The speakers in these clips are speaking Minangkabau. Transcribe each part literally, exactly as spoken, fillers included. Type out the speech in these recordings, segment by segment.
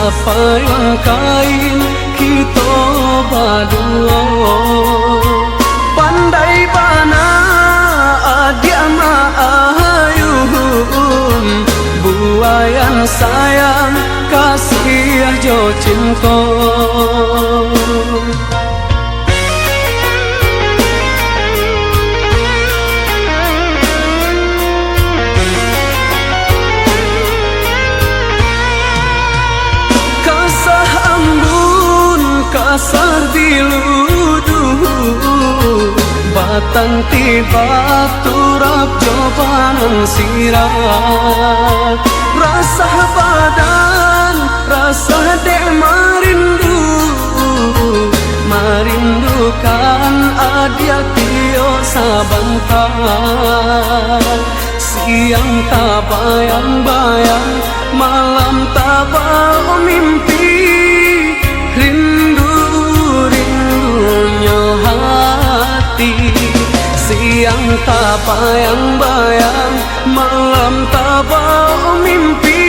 Sapayuang kain kito baduo, pandai bana adiak ma ayun, buaian sayang, kasiah jo cinto. Kasah ambun, kasar biludu, batang tiba turap jo banan sirah. Rasah badan, rasah dek marindu, marindukan adiak tio sabanta. Siang tabayang-bayang, malam tabao mimpi, rindu-rindunyo hati. Siang tabayang-bayang, malam tabao mimpi,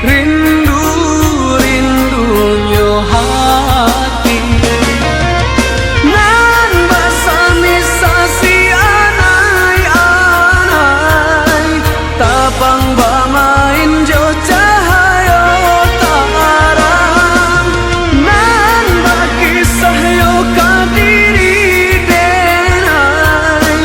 rindu-rindunyo hati. Nan basami sasi anai-anai, tabang bamain jo cahayo tarang. Nan bakisah yo ka diri denai,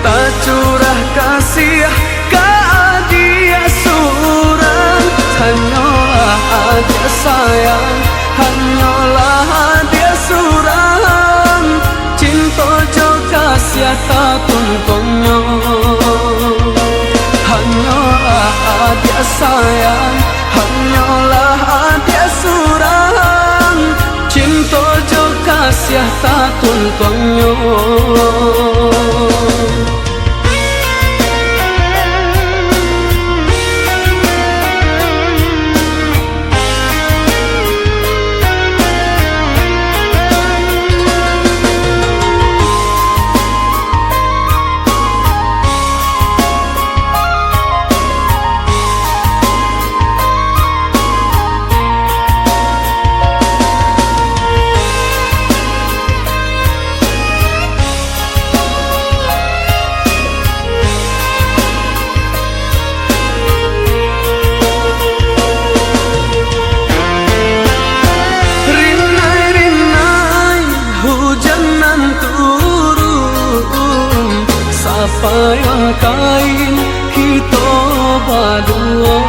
tacurah kasiah ka adiak surang. Hanyolah adiak sayang, hanyolah adiak surang, cinto jo kasiah tatuntuangnyo. Hanyolah adiak sayang, hanyolah adiak surang, cinto jo kasiah tatuntuangnyo. Rinai-rinai hujan nan turun, sapayuang kain kito baduo.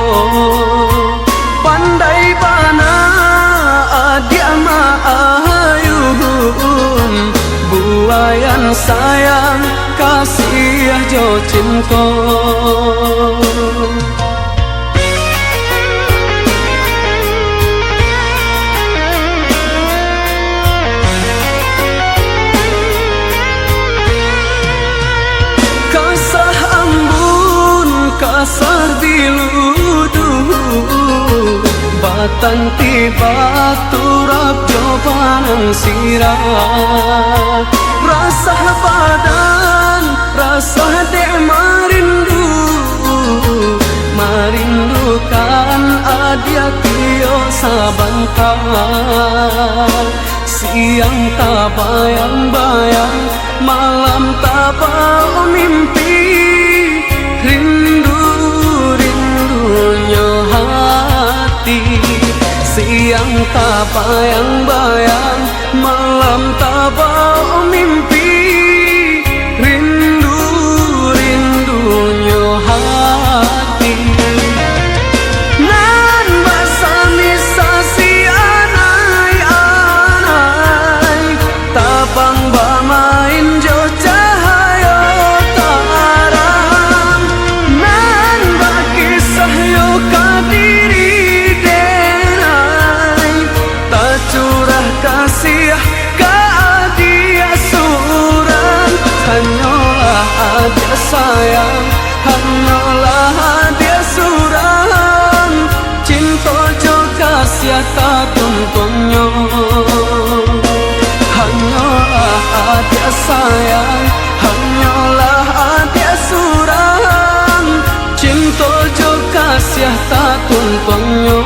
Pandai bana adiak ma ayun, buaian sayang, kasiah jo cinto. Kasah ambun, kasar biludu, batang tiba turap jo banan sirah. Rasah badan, rasah dek marindu, marindukan adiak tio sabanta. Siang tabayang-bayang, malam tabao mimpi, rindu-rindunyo hati. Siang tabayang-bayang, malam tabao mimpi, rindu-rindunyo hati. Nan basami sasi anai-anai, tabang bamain jo cahayo tarang. Nan bakisah yo ka diri denai, tacurah kasiah ka adiak surang. Hanyolah adiak sayang, hanyolah adiak surang, cinto jo kasiah tatuntuannyo. Hanyolah adiak sayang, hanyolah adiak surang, cinto jo kasiah tatuntuannyo.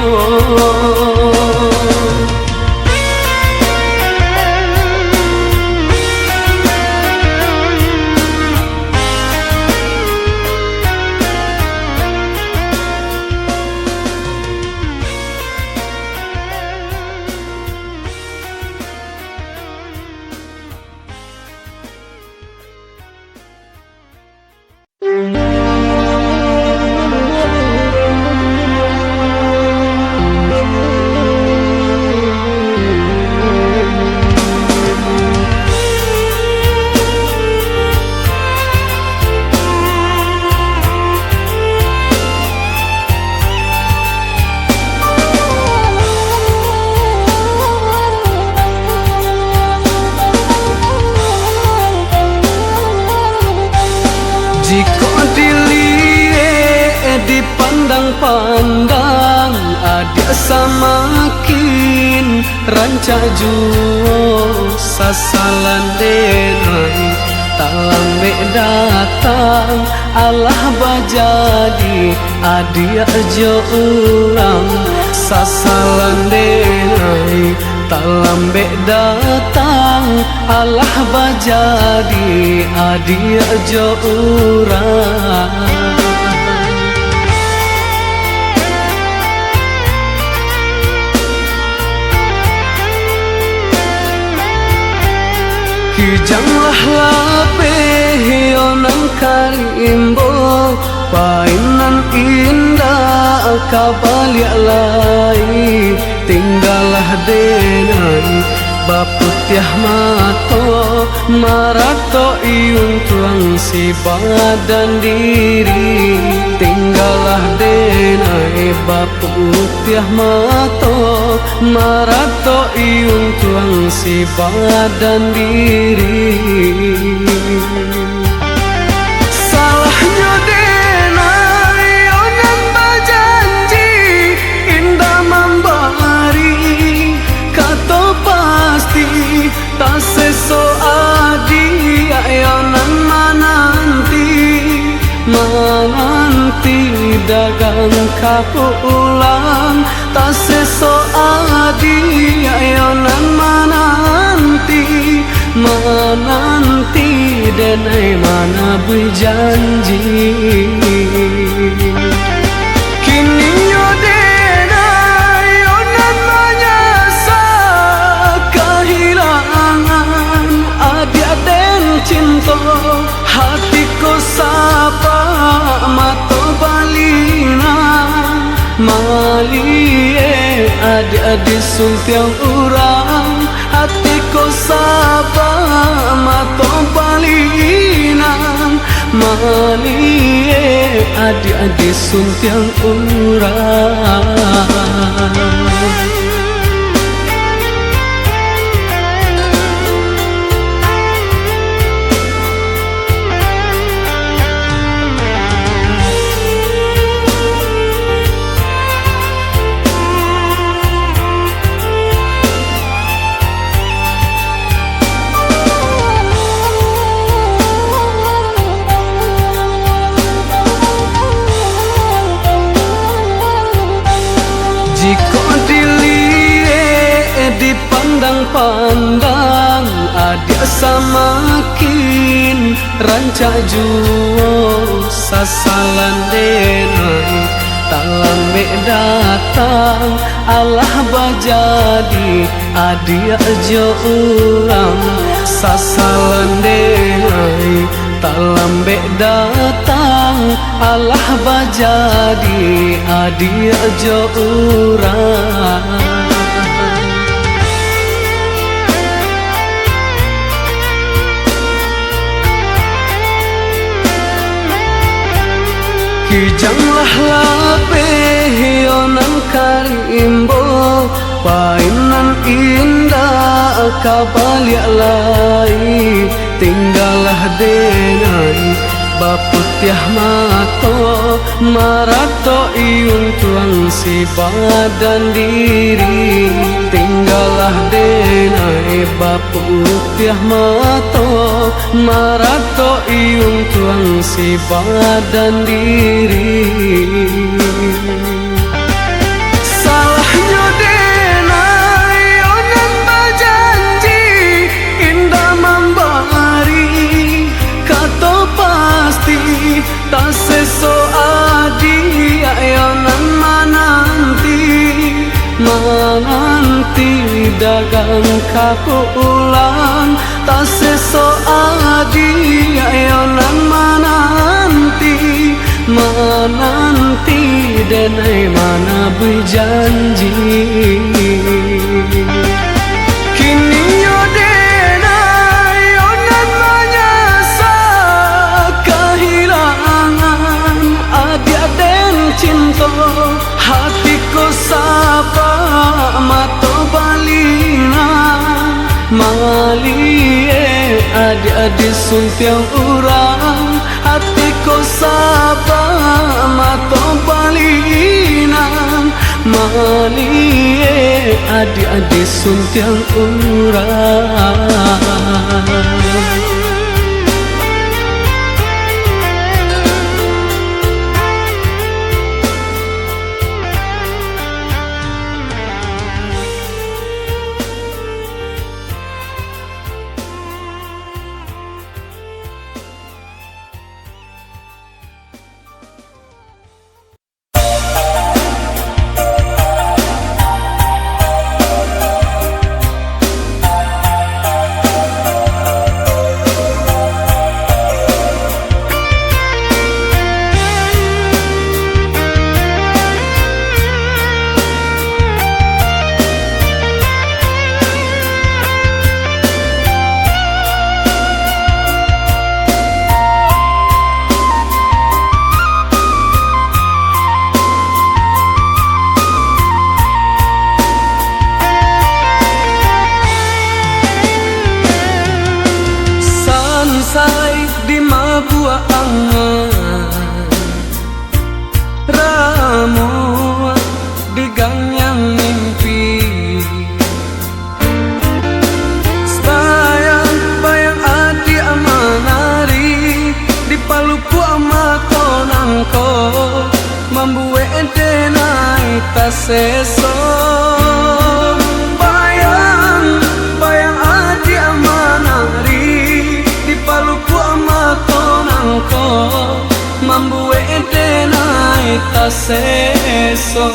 Pandang-pandang, adiak samakin rancak juo sasalan den ai. Talambek datang, alah bajadi adiak jo urang sasalan den ai. Talambek datang, alah bajadi adiak jo urang. Kijanglah lapeh yo nan ka rimbau, painan indak ka baliak lai. Tinggalah den ai baputiah mato, maratok untuang si badan diri. Tinggalah den ai baputiah mato, maratok untuang si badan diri. Salahnyo den ai yo nan bajanji, indak mambari kato pasti. Taseso adiak yo nan mananti, mananti dagang ka pulang. Taseso adiak yo nan mananti, mananti den ai manabuih janji. Kini yo den ai yo nan manyasa kahilangan adiak den cinto. Hati ko sabak mato balinang, maliek adiak disuntiang urang. Hati ko sabak mato balinang, maliek adiak disuntiang urang. Jikok diliek, dipandang-pandang, adiak samakin rancak juo sasalan den ai. Talambek datang, alah bajadi adiak jo urang sasalan den ai. Talambek datang, alah bajadi adiak jo urang. Kijanglah lapeh yo nan ka rimbau, painan indak ka baliak lai. Tinggalah den ai baputiah mato, maratok untuang si badan diri. Tinggalah den ai baputiah mato, maratok untuang si badan diri. Salahnyo den ai yo nan bajanji, indak mambari kato pasti. Taseso adiak yo nan mananti, mananti dagang ka pulang. Taseso adiak yo nan mananti, mananti den ai manabuih janji. Kini yo den ai yo nan manyasa kahilangan adiak den cinto. Hati ko sabak mato balinang, maliek adiak disuntiang urang. Hati Ko sabab mato balinan, maliek adiak-adiak suntiang urang. Sansai di mabuak angan, ramuak di gangiang mimpi. Bayang-bayang adiak manari, di palupuak mato nangko, mambuek denai taseso. Bayang-bayang adiak manari, di palupuak mato nangko, mambuek denai taseso.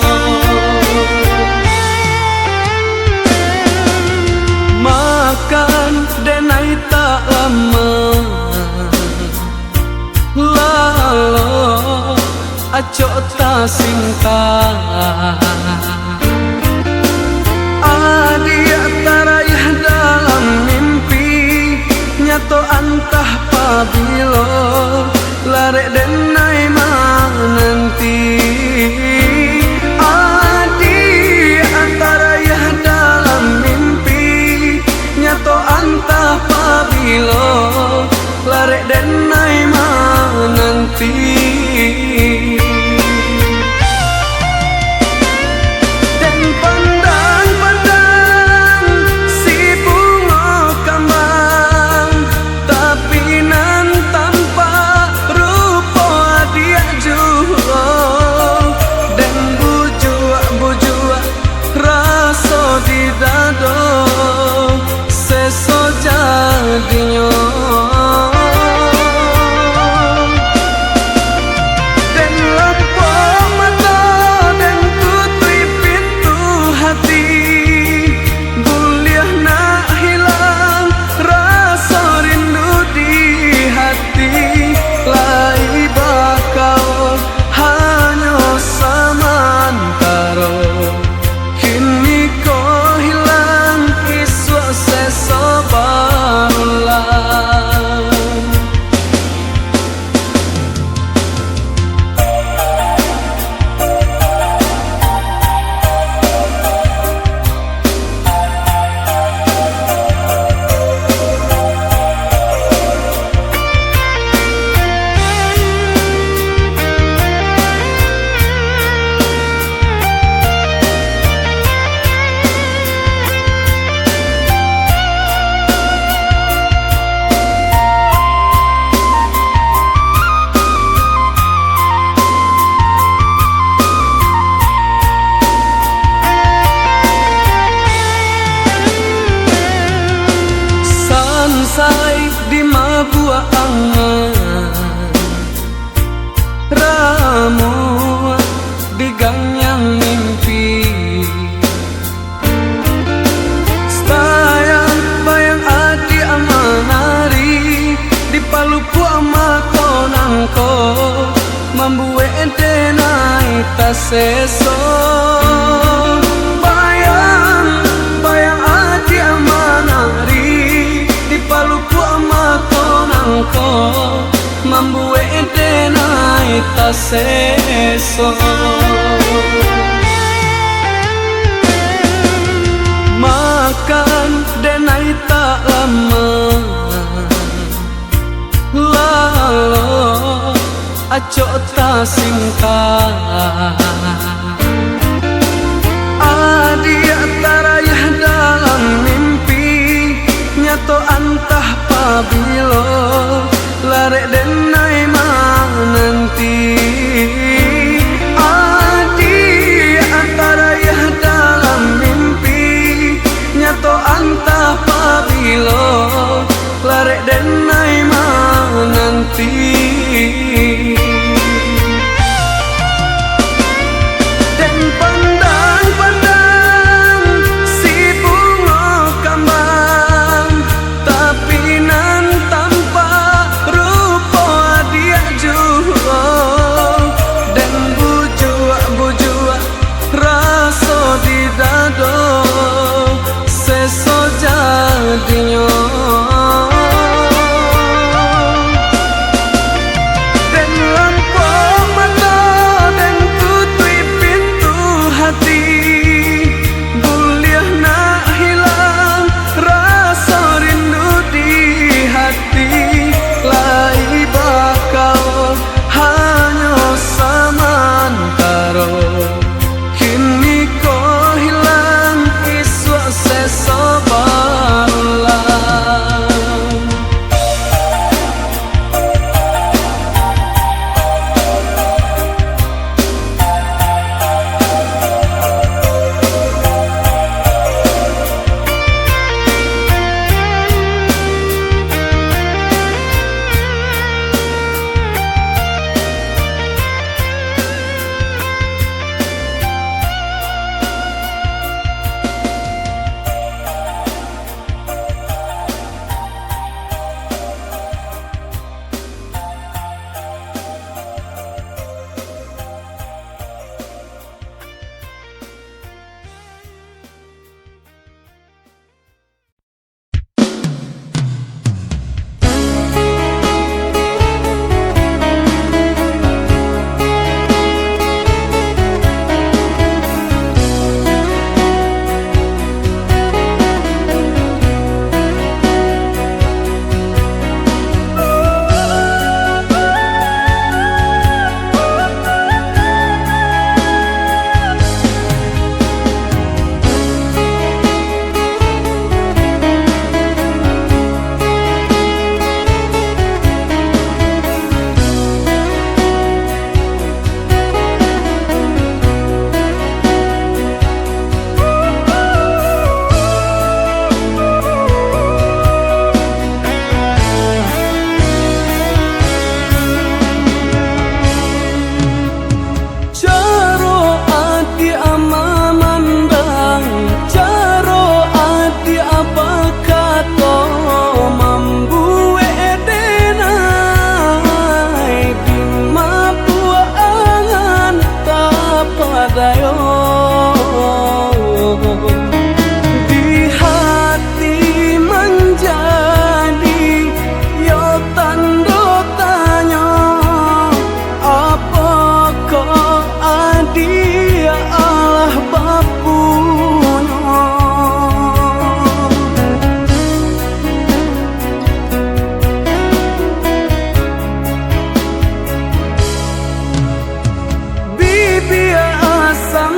Makan denai tak lamo, lalo acok tasinta. Adiak tarayah dalam mimpi, nyato antah pabilo, larek denai mananti. Adiak tarayah dalam mimpi, nyato antah pabilo, larek denai mananti. Den pandang-pandang si bungo kambang, tapi nan tampak rupo adiak juo. Den bujuak-bujuak raso di dado, seso jadinyo. Den lapok mato, den tutuik pintu hati, buliah nak hilang raso rindu di hati, lai bakawan hanyo samantaro. Kini ko hilang, isuak seso barulang. Sansai di mabuak angan, ramuak di gangiang mimpi. Bayang-bayang adiak manari, di palupuak mato nangko, mambuek denai taseso. Bayang-bayang adiak manari, di palupuak mato nangko, mambuek denai taseso. Makan denai tak lamo, lalo Cok tasinta. Adiak tarayah dalam mimpi, nyato antah pabilo, larek den ai mananti. Adiak tarayah dalam mimpi, nyato antah pabilo, larek den ai mananti. Den pandang-pandang si bungo kambang, tapi nan tampak rupo adiak juo. Den bujuak-bujuak raso di dado, seso jadinyo. Den lapok mato, den tutuik pintu hati, buliah nak hilang raso rindu di hati, lai bakawan hanyo samantaro. Kiniko hilang, isuak seso barulang. Caro adiak mamandang, caro adiak bakato, mambuek den ai dima buek angan tapadayo. Di hati manjadi yo tando tanyo, apokoh adiak alah bapunyo? Bibia asam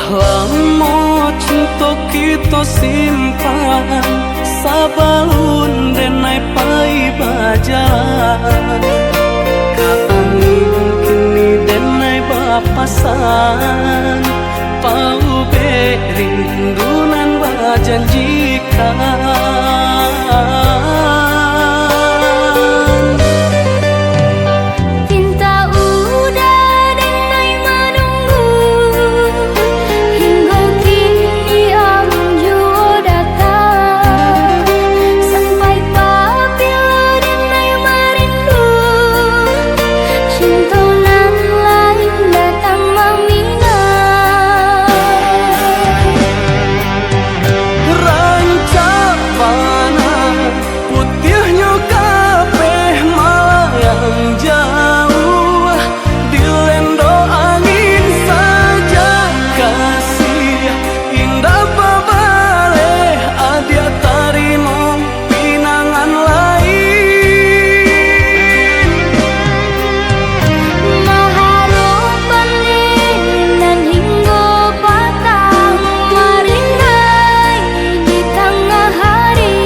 Lamo cinto kito simpan, sabalun denai pai bajalan. Ka angin kini denai bapasan, paubek rindu nan bajanjikan. Pinta uda denai manunggu, hinggo kini ang juo datang. Sampai pabilo denai marindu, cinto nan lain datang maminang. Rancak bana putiahnyo kapeh malayang jauah, dilendo angin saja kasih. Indak babaleh adiak tarimo pinangan lain. Maharok pandai nan hinggo patang, marindai di tangah hari.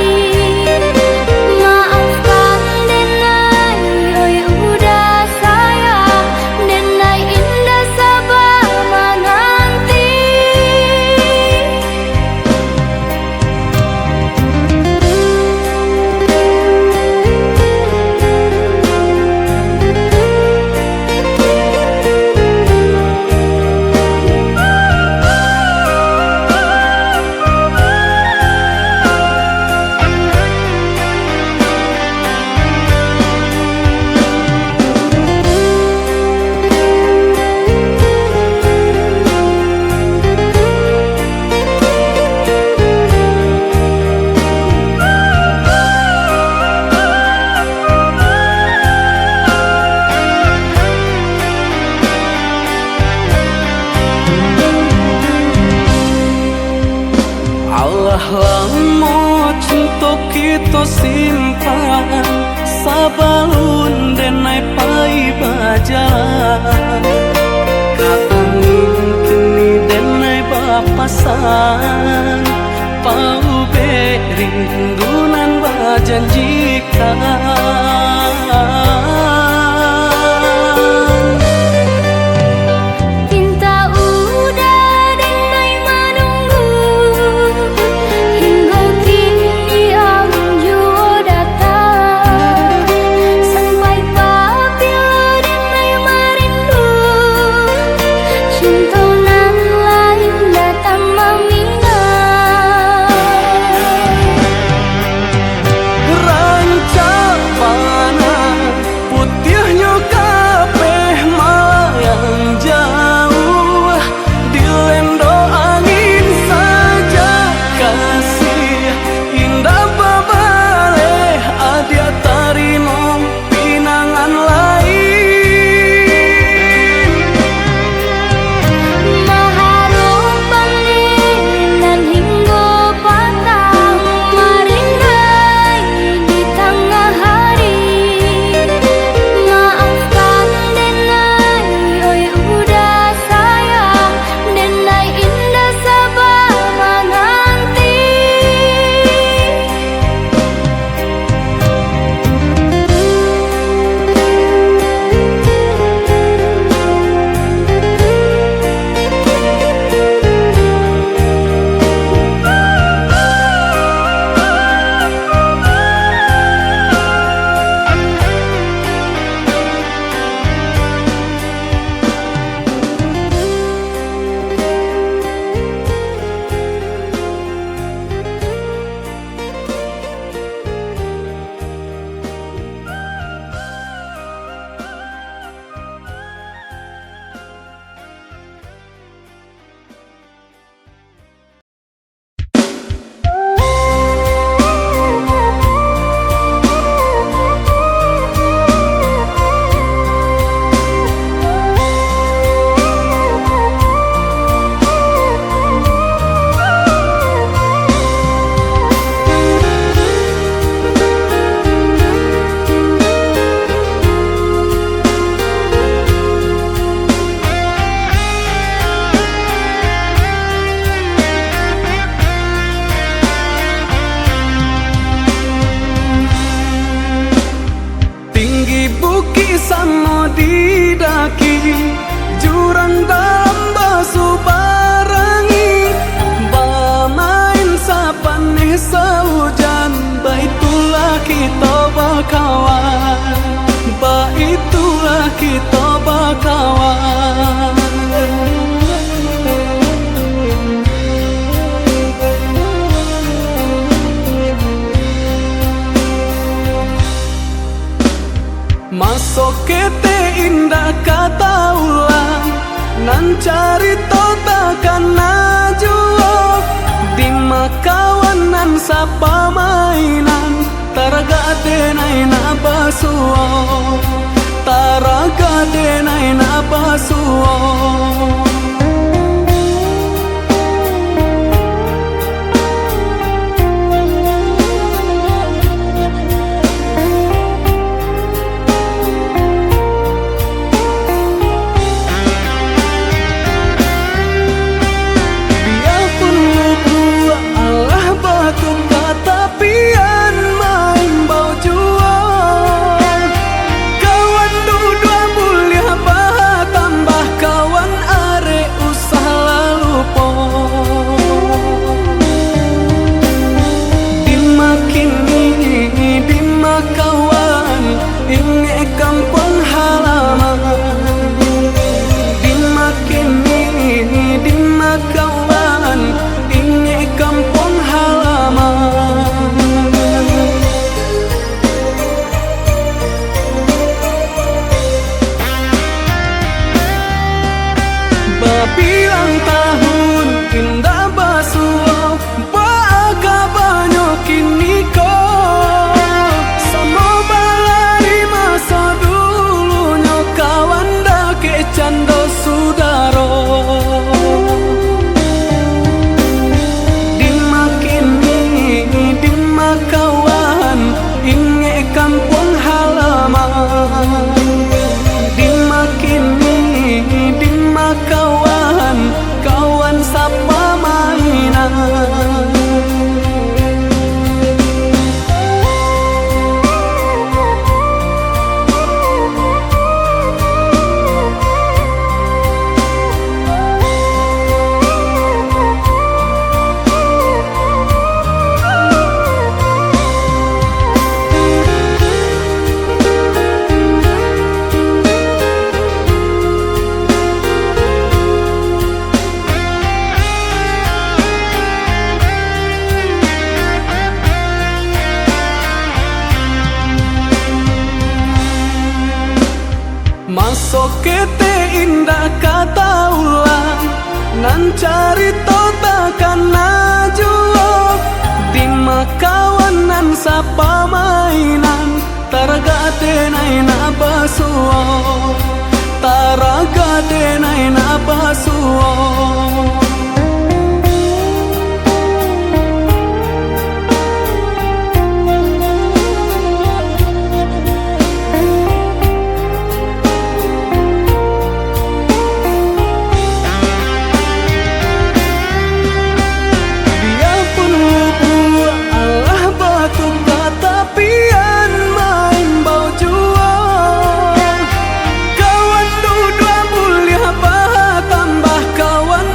Maafkan denai, oi uda sayang, denai indak saba mananti. Alah lamo cinto kito simpan, sabalun denai pai bajalan. Ka angin kini denai bapasan, paubek rindu nan bajanjikan. Pinta uda denai manunggu, hinggo kini ang juo datang. Sampai pabilo denai marindu, cinto nan lain datang maminang. Rancak bana Kataulah, nan carito takana juo, di ma kawan nan sapamainan, taragak denai nak basuo, taragak denai nak basuo. Biapun lubuak alah batuka, tapian maimbau juo. Kawan duduak buliah batambah, kawan arek usah lalu po. Di ma kini, di ma kawan, ingek kampuang halaman. Di ma kini, di ma kawan, ingek kampuang halaman. Babilang tahun indak basuo, baa kabanyo kini ko? Samo bala di maso dulunyo, kawan dakek cando sudaro. Di ma kini, di ma kawan, ingek kampuang halaman. Di ma kini, di ma kawan, kawan sapamainan. Maso ketek indak ka taulang, nan carito takana juo, di ma kawan nan sapamainan, taragak denai nak basuo, taragak denai nak basuo. Biapun lubuak alah batuka, tapian maimbau juo. Kawan duduak buliah batambah, kawan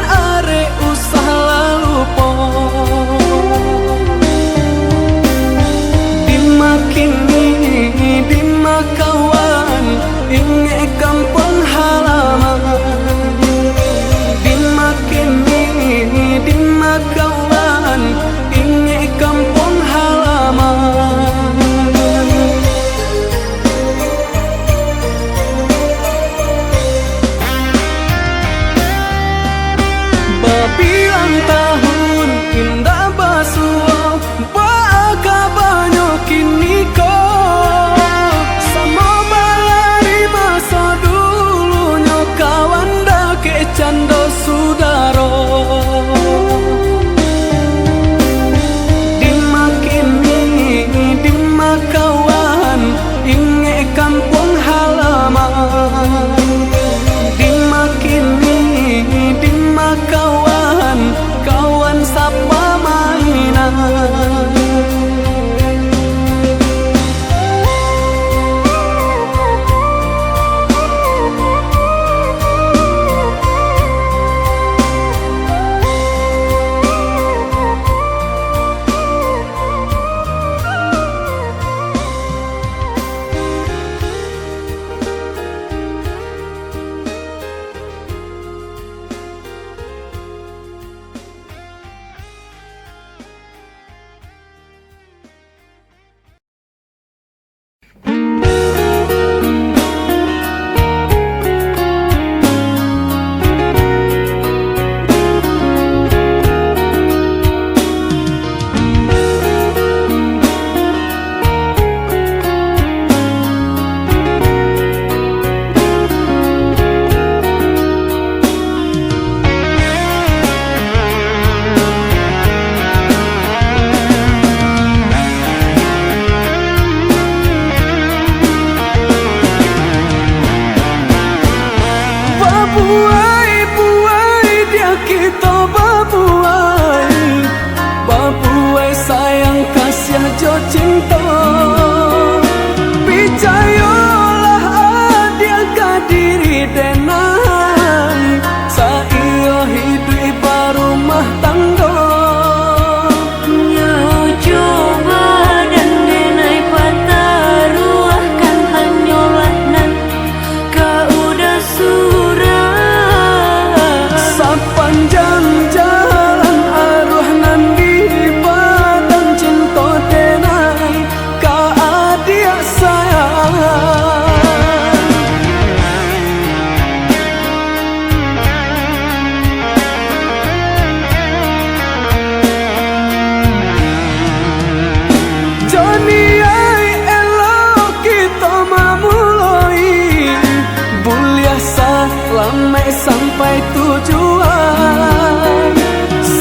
Sampai tujuan,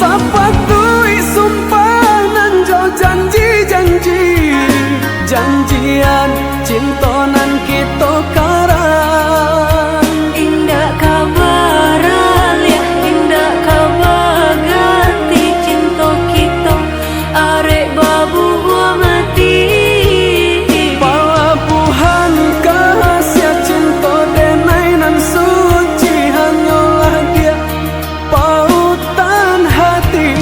sapatuik sumpah nan jo janji-janji, janjian cinto nan kito karang. Indak ka baraliah, indak ka baganti cinto kito. Arek babuah mati. Palabuahan kasiah cinto denai nan suci hanyolah diak pautan hati.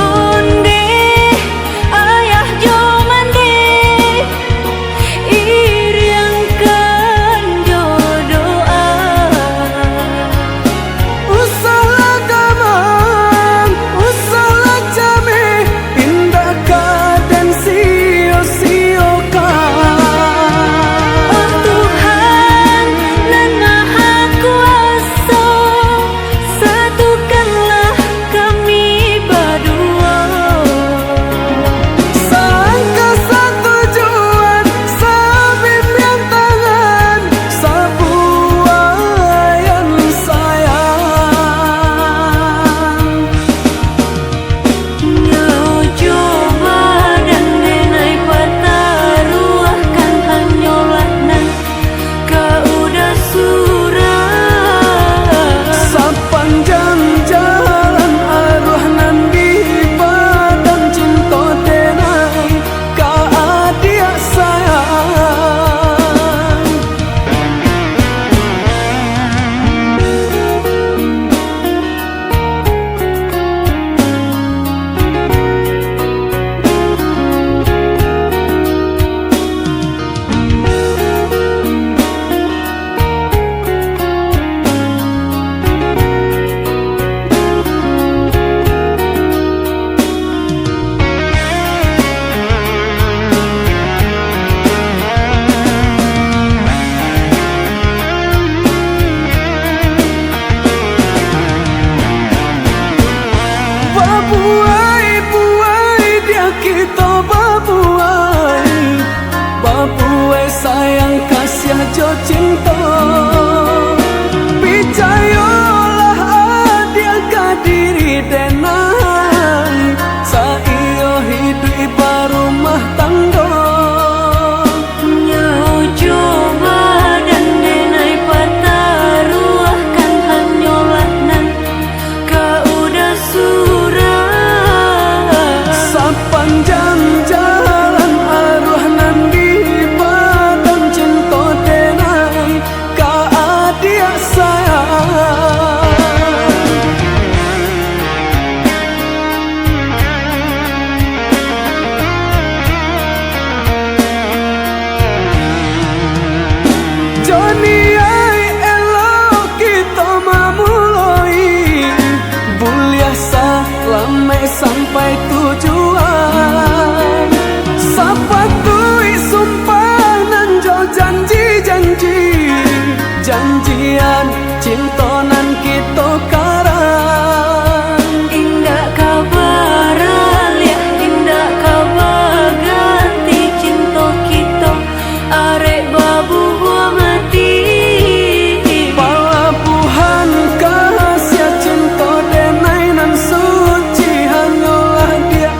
Ondeh ayah jo mandeh, iriangkan jo doa. Usahlah gamang, usahlah cameh, indak ka den sio-siokan. Oh Tuhan nan Maha Kuaso, satukanlah kami baduo. Saangka satujuan, sabimbiang tangan, sabuayan sayang. Nyo jo badan denai pataruahkan hanyolah nan ka udah surang. Sapanjang jalan aruah nan di badan cinto denai ka adiak sayang. Babuai-buai diak kito babuai, babuai sayang kasiah jo cinto. Picayolah adiak ka diri denai, saiyo hiduik barumah tanggo. Nyo jo badan denai pataruahkan hanyolah nan ka udah surang. Sapanjang jalan aruah nan di badan cinto denai ka adiak sayang. Joni ai elok kito mamuloi, buliah salamaik sampai tujuan. Sapatuik sumpah nan jo janji-janji, janjian cinto nan kito karang. Indak ka baraliah, indak ka baganti cinto kito. Arek babuah mati. Palabuahan kasiah cinto denai nan suci hanyolah diak.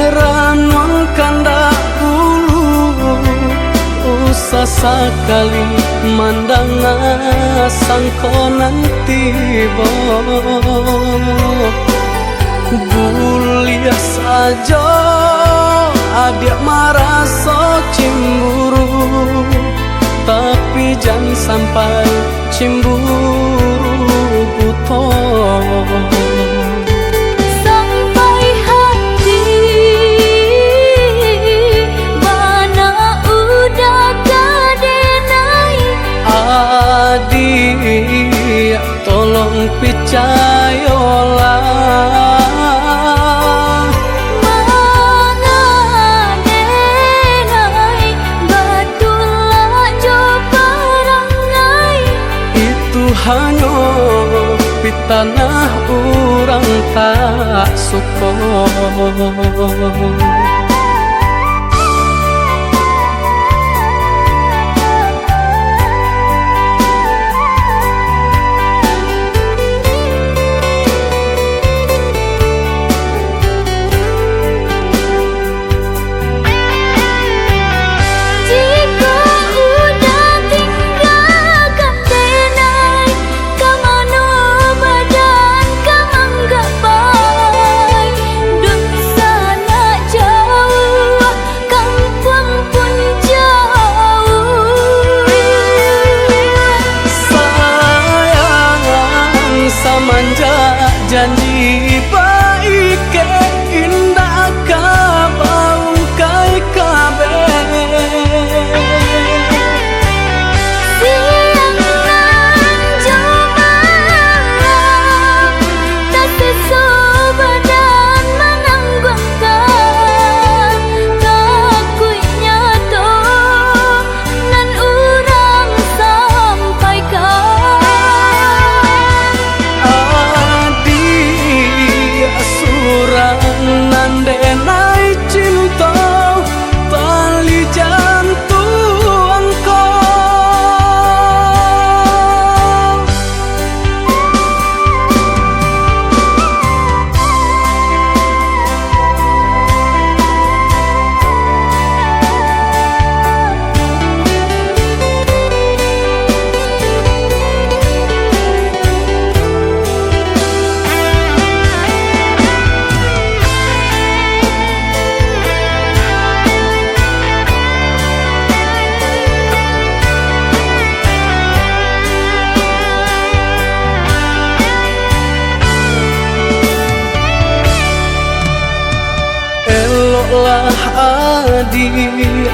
Ranuang kandak bulu, usah sakali mandanga sangko nan tibo. Buliah sajo adiak maraso cimburu, tapi jan sampai cimburu buto. Sampai hati bana udah ka denai. Adiak, tolong picayolah. Manga denai, batulak jo parangai. Itu hanyo pitanah urang tak suko. Jikok udah tinggakan denai, ka mano badan ka manggapai? Dunsanak jauah, kampuang pun jauah. Sayang, samanjak janji baikek, indak ka baungkai kabeh. Siang nan jo malam, taseso badan manangguangkan, takuiknyo tu nan urang sampaikan. Adiak surang nan denai cinto, tali jantuang ko. Eloklah adiak,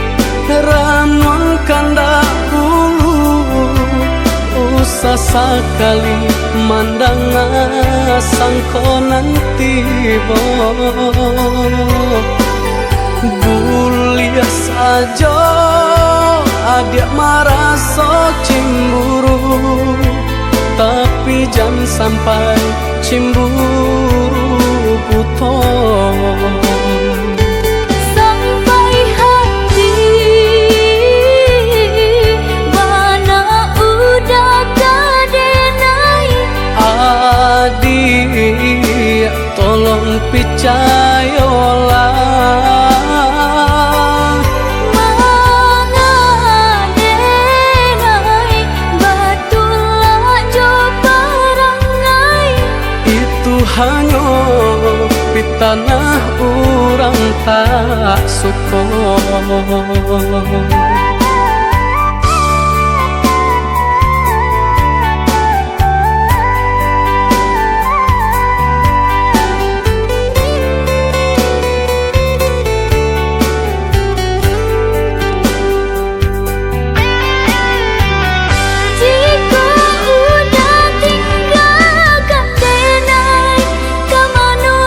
ranuang kandak bulu, usah sakali mandanga sangko nan tibo. Buliah sajo adiak maraso cimburu, tapi jan sampai cimburu buto. Sampai hati bana udah ka denai. Adiak, tolong picayolah. Manga denai, batulak jo parangai. Itu hanyo pitanah urang tak suko. Jikok udah tinggakan denai, ka mano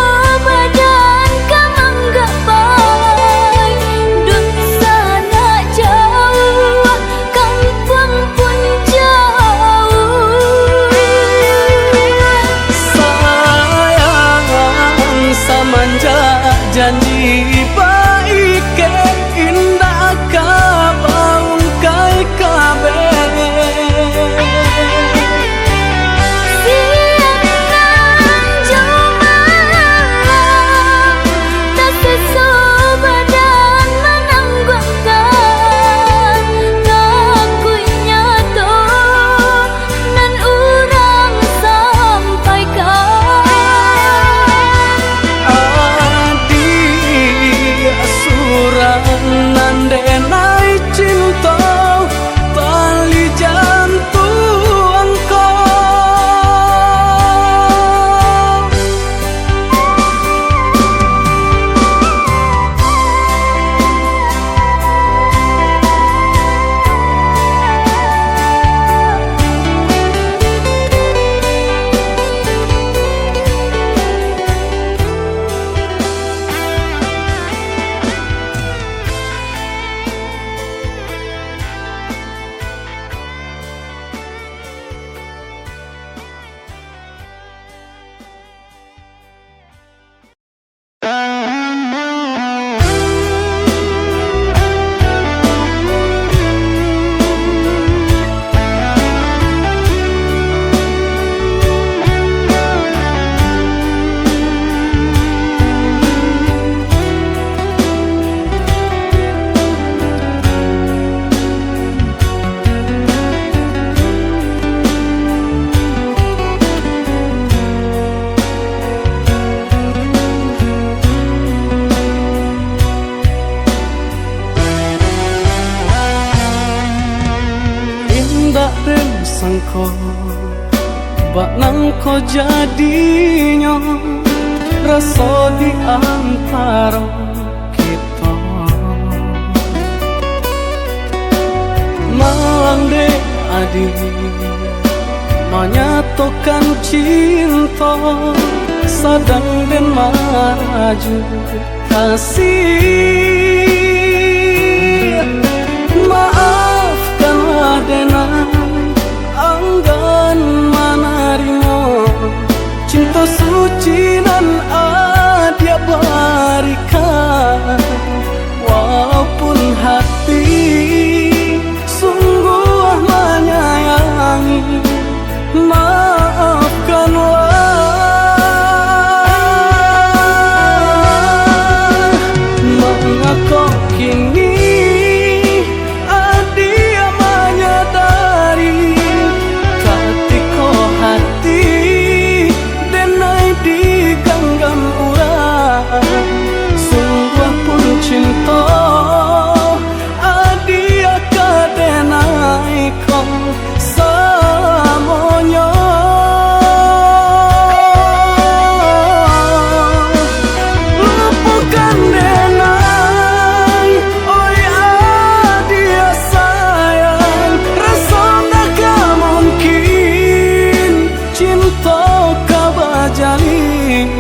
badan ka manggapai? Dunsanak jauah, Bak nangko jadinyo raso di antaro kito. Malang dek adi manyatokan cinto, sadang den maraju kasih. Maafkanlah denai, anggan manarimo cinto suci nan adiak barikan. Walaupun hati sungguah manyayangi, maafkanlah. Mangako kini adiak manyadari, katiko hati denai diganggam urang, sungguah pun cinto adiak ka denai ko samonyo. Lupokan denai, oi adiak sayang, raso ndak ka mungkin cinto ka bajalin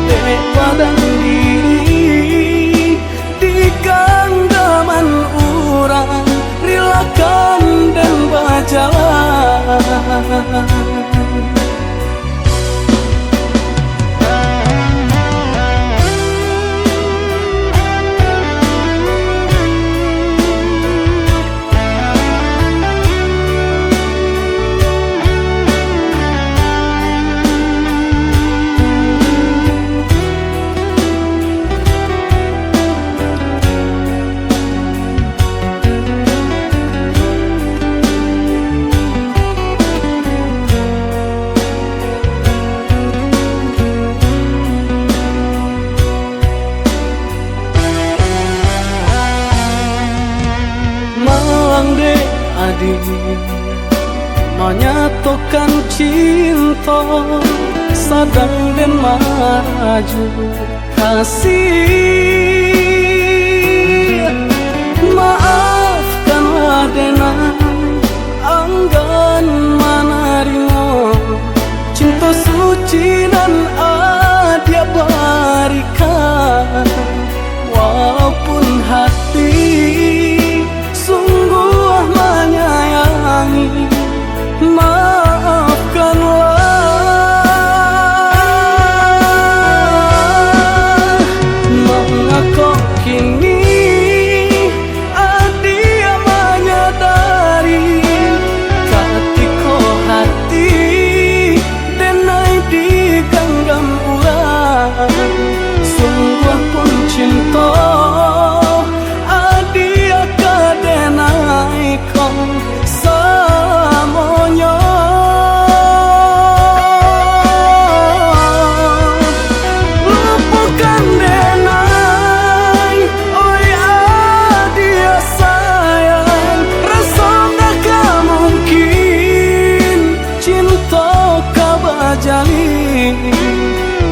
dek badan diri. Di ganggaman urang, rilakan den bajalan. Malang dek adi manyatokan cinto, sadang den maraju kasih. Maafkanlah denai, anggan manarimo cinto suci nan adiak barikan. Walaupun hati sungguah manyayangi, maafkanlah. Mangako kini adiak manyadari, katiko hati denai diganggam urang, sungguah pun cinto adiak ka denai ko samonyo. Lupokan denai, oi adiak sayang, raso ndak ka mungkin cinto ka bajalin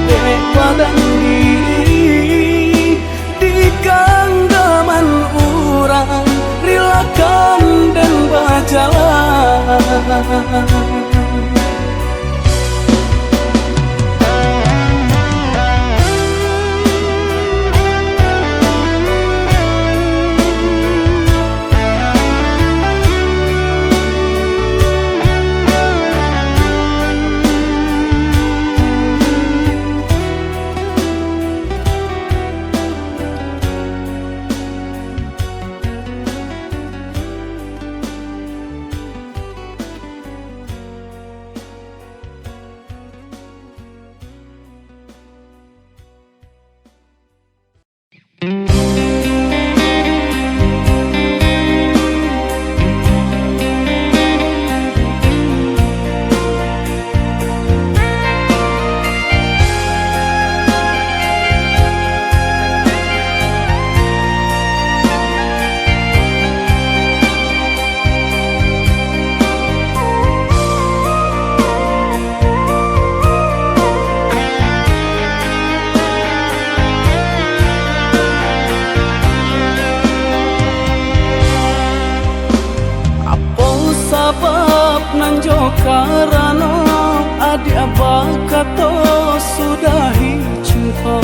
dek badan diri. Di ganggaman urang, rilakan den bajalan. Bakato sudahi cinto,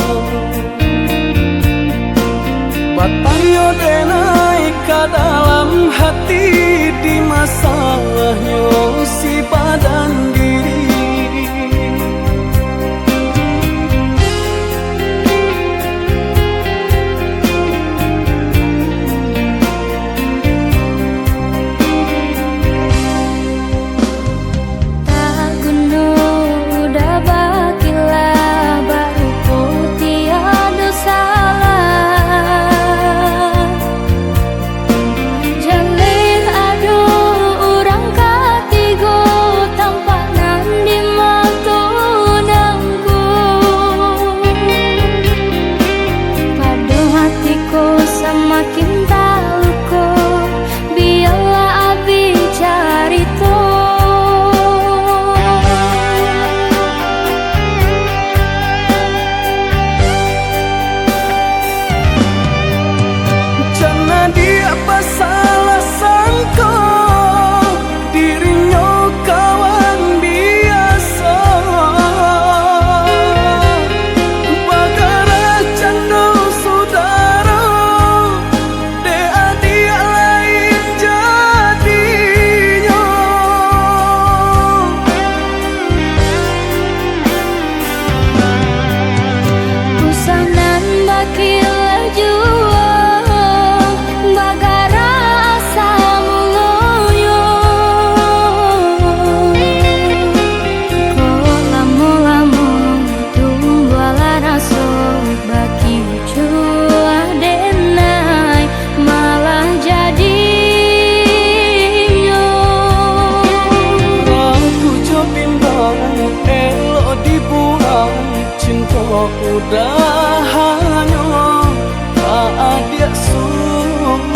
batanyo denai ka dalam hati, di masalahnyo si badan diri. Tak guno udah bakilah, barupo tiado salah. Jaleh ado urang katigo, tampak nan di mato nangku. Pado hati ko samakin taluko, bialah abih carito. Cana dia basalah sangko, dirinyo kawan biaso. Bagara cando sudaro, dek adiak lain jadinyo. Usah nan bakilah juo, bagara asa muloyo. Kok lamo-lamo tumbuahlah raso, bakicuah denai malah jadinyo. Ragu jo bimbang, elok dibuang, cinto udahanyo ka adiak surang.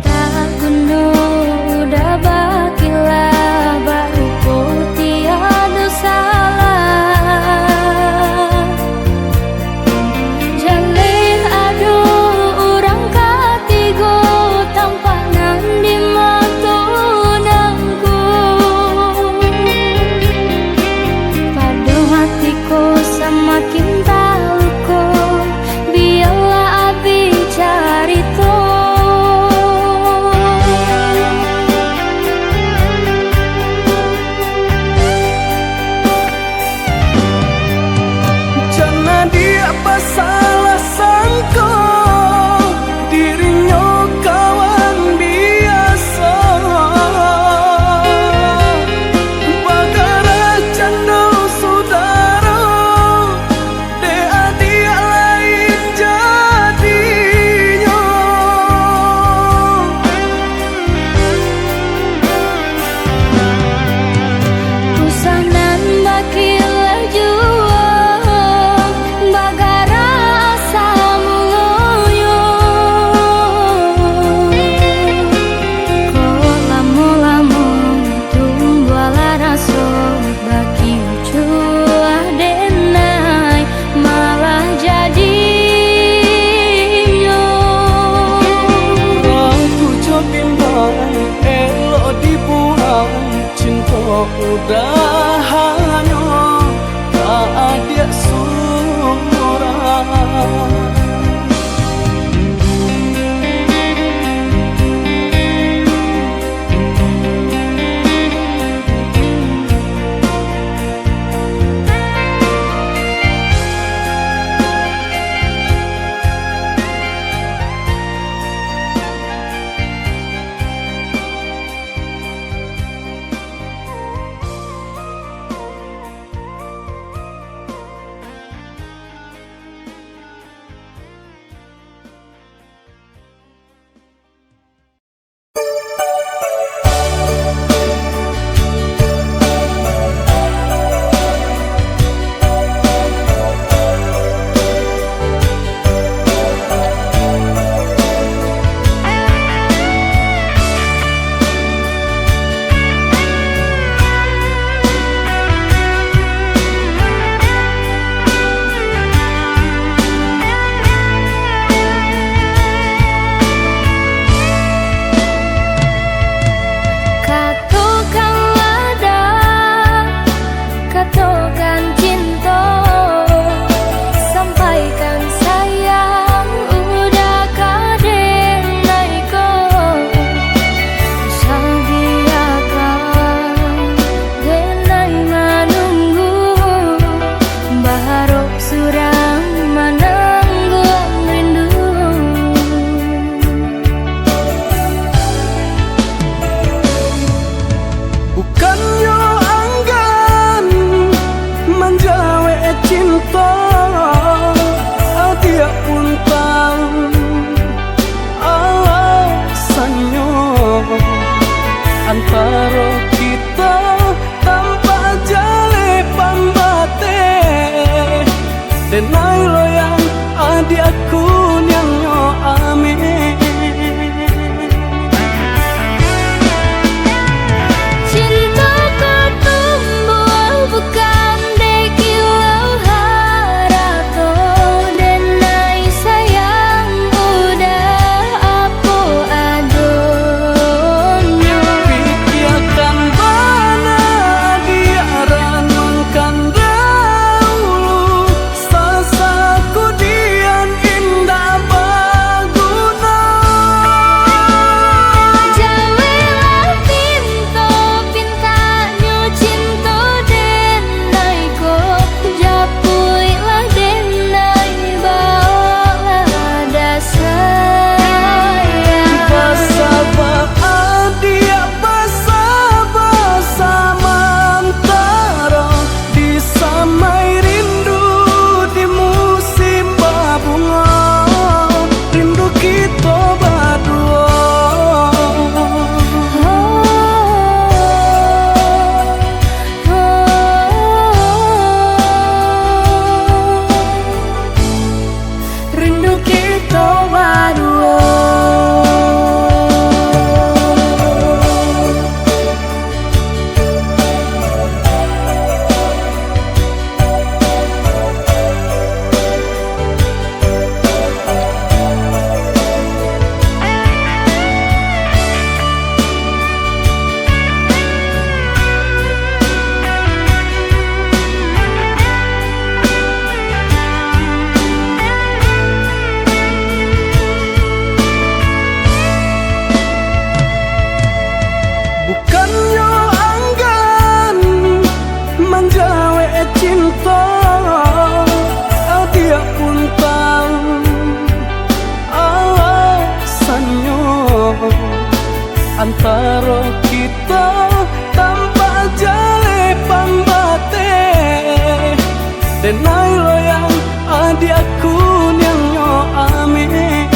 Tak guno udah bakilah, barupo tiado salah. Jaleh ado urang katigo, tampak nan di mato nangku. Pado hati ko samakin taluko, bialah abih carito. Cana dia basalah sangko, dirinyo kawan biaso. Bagara cando sudaro, dek adiak lain jadinyo. Usah nan bakilah juo, bagara asa muloyo. Kok lamo-lamo tumbuahlah raso, bakicuah denai malah jadinyo. Ragu jo bimbang, elok dibuang, cinto udahanyo ka adiak surang. Antaro kito tampak jaleh pambateh, denai loyang adiakku niangnyo ameh.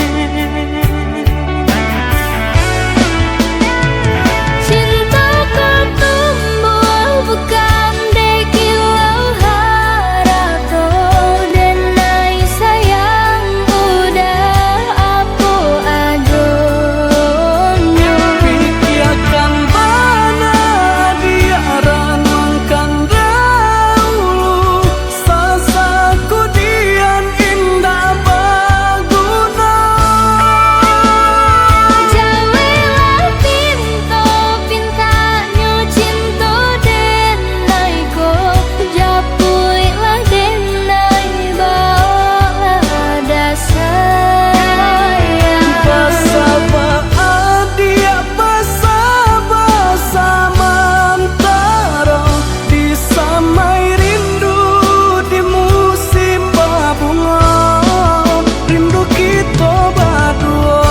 Cinto ko tumbuah bukan dek kilau harato, denai sayang udah apo adonyo. Pikiakan bana, diak ranuangkan dahulu, sasakudian indak baguno. Jauahlah pinto-pintanyo cinto denai ko, japuiklah denai, baoklah dasar. Basaba adiak, basaba samantaro, disamai rindu di musim babungo, rindu kito baduo.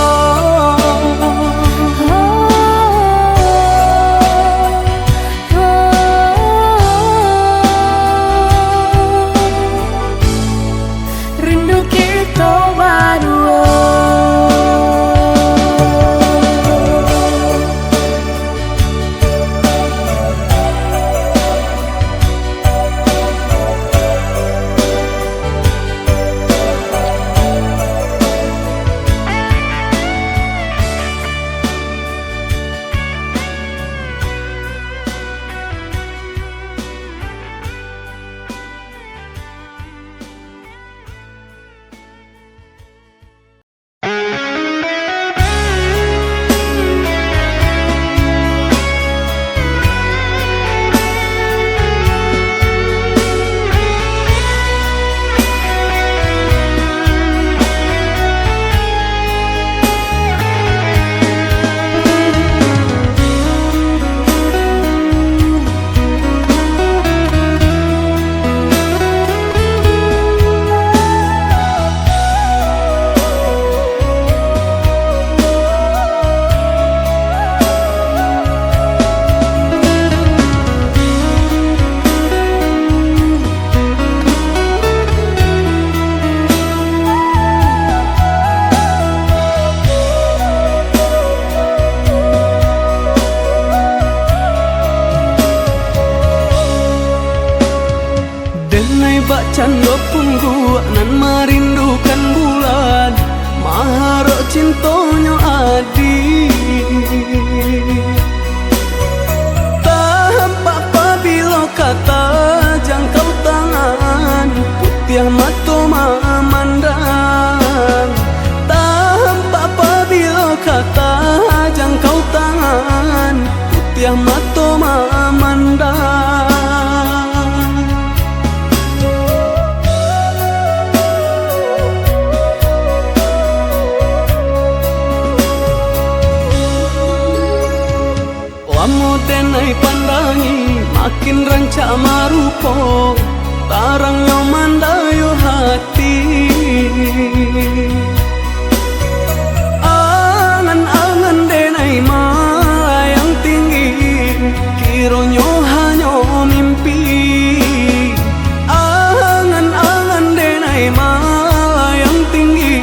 Rindu kito baduo. Denai bakcando pungguak nan marindukan bulan, maharok cintonyo adiak. Tampak pabilo ka tajangkau tangan, putiah mato mamandang. Tampak pabilo ka tajangkau tangan, putiah mato mamandang. Lamo denai pandangi, makin rancak marupo, tarangnyo mandayo hati. Angan-angan denai malayang tinggi, kironyo hanyo mimpi. Angan-angan denai malayang tinggi,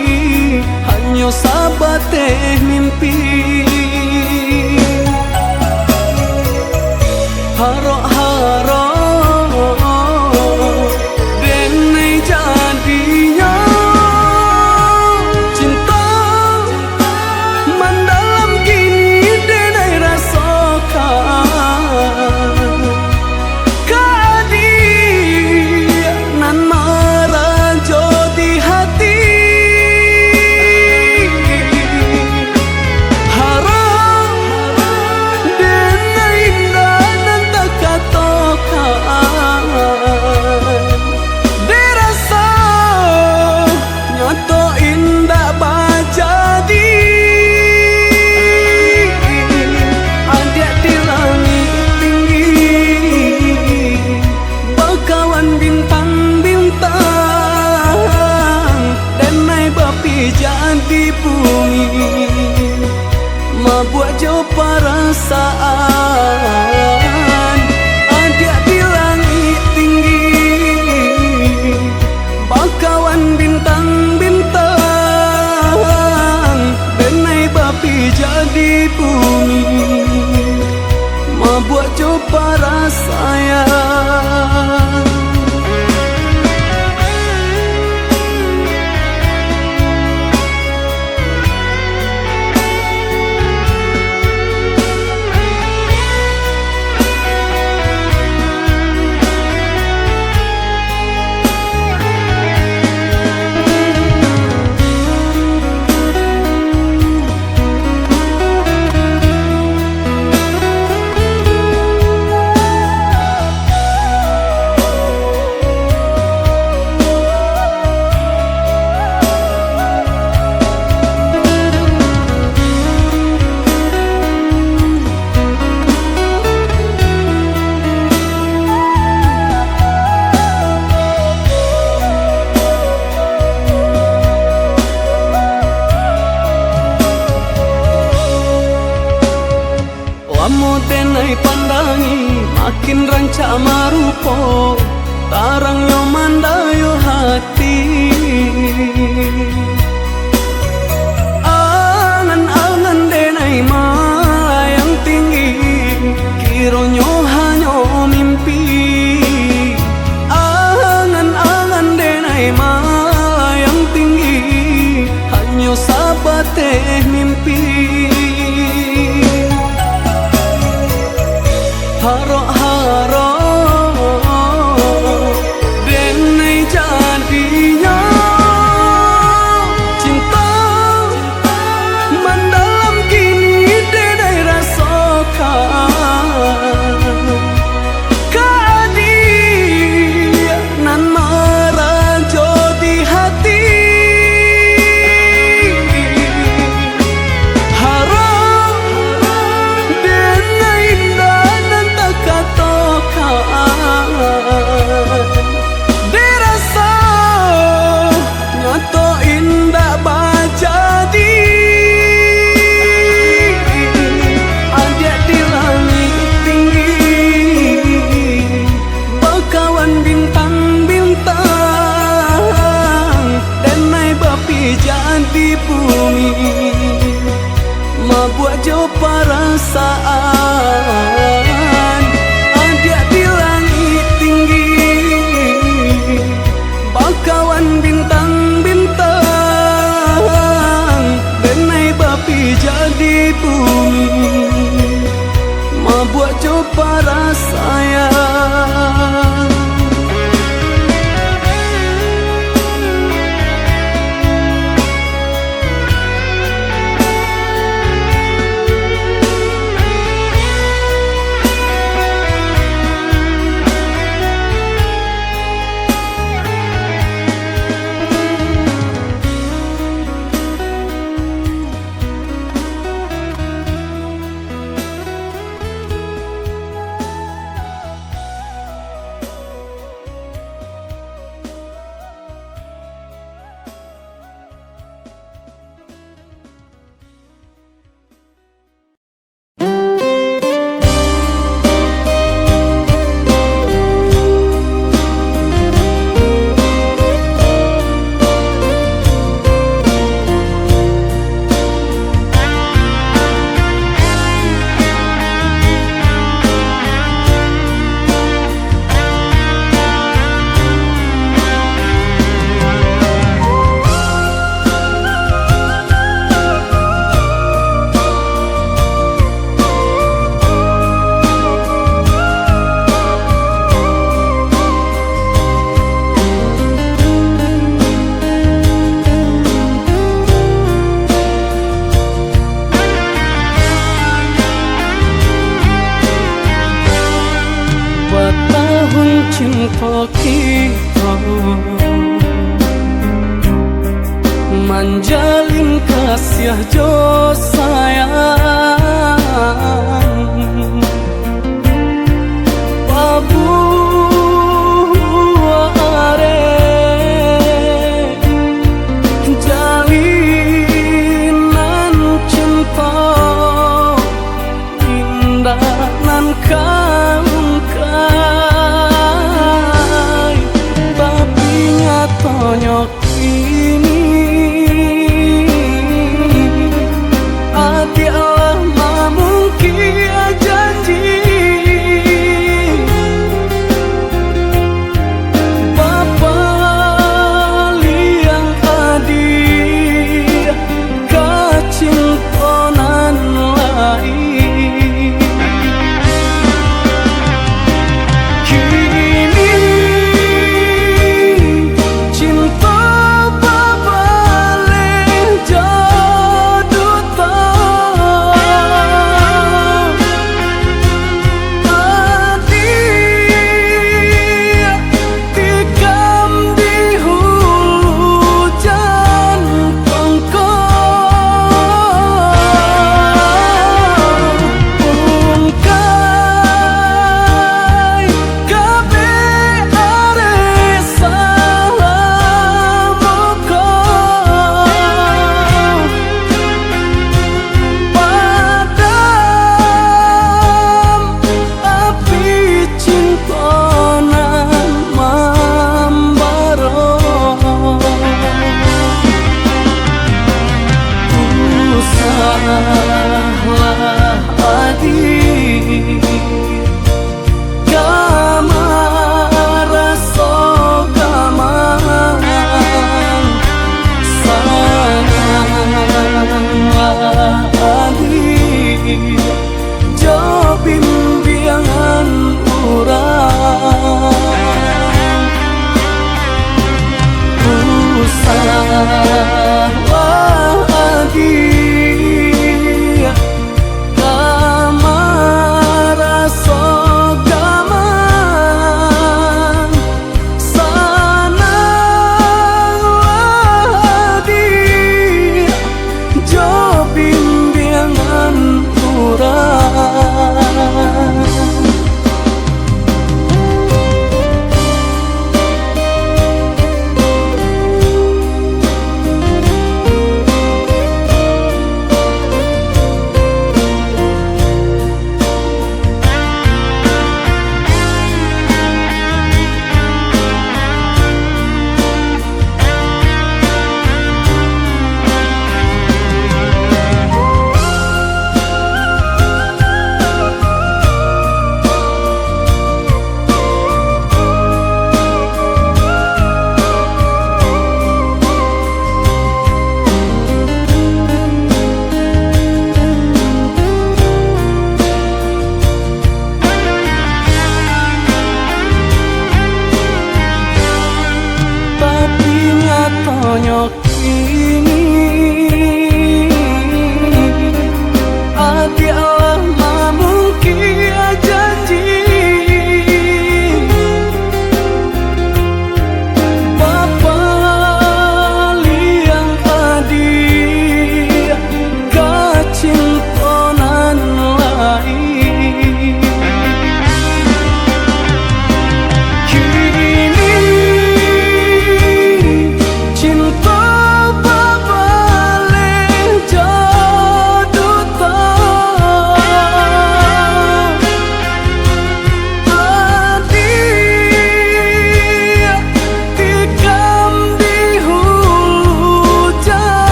hanyo sabateh mimpi. Harok-harok denai jadinyo, cinto mandalam kini denai rasokan. Ka adiak nan marajo di hati, Saan adiak di langik tinggi, bakawan bintang-bintang, denai bapijak di bumi, mabuak jo parasaian. Lamo denai pandangi, makin rancak marupo, tarangnyo mandayuah ati. Angan-angan denai malayang tinggi, kironyo hanyo mimpi. Angan-angan denai malayang tinggi, hanyo sabateh mimpi. Harok-harok denai jadinyo, cinto mandalam kini denai rasokan. Ka adiak nan marajo di hati. Harok denai indak nan takatokan. Dek raso nyato indak bajadi. Adiak di langik tinggi, bakawan bintang-bintang, denai bapijak di bumi, mabuak jo parasaan. Adiak di langik tinggi, bakawan bintang-bintang, denai bapijak di bumi, mabuak jo parasaian. Batahun cinto kito manjalin kasiah jo sayang. Pabuarek jalinan cinto,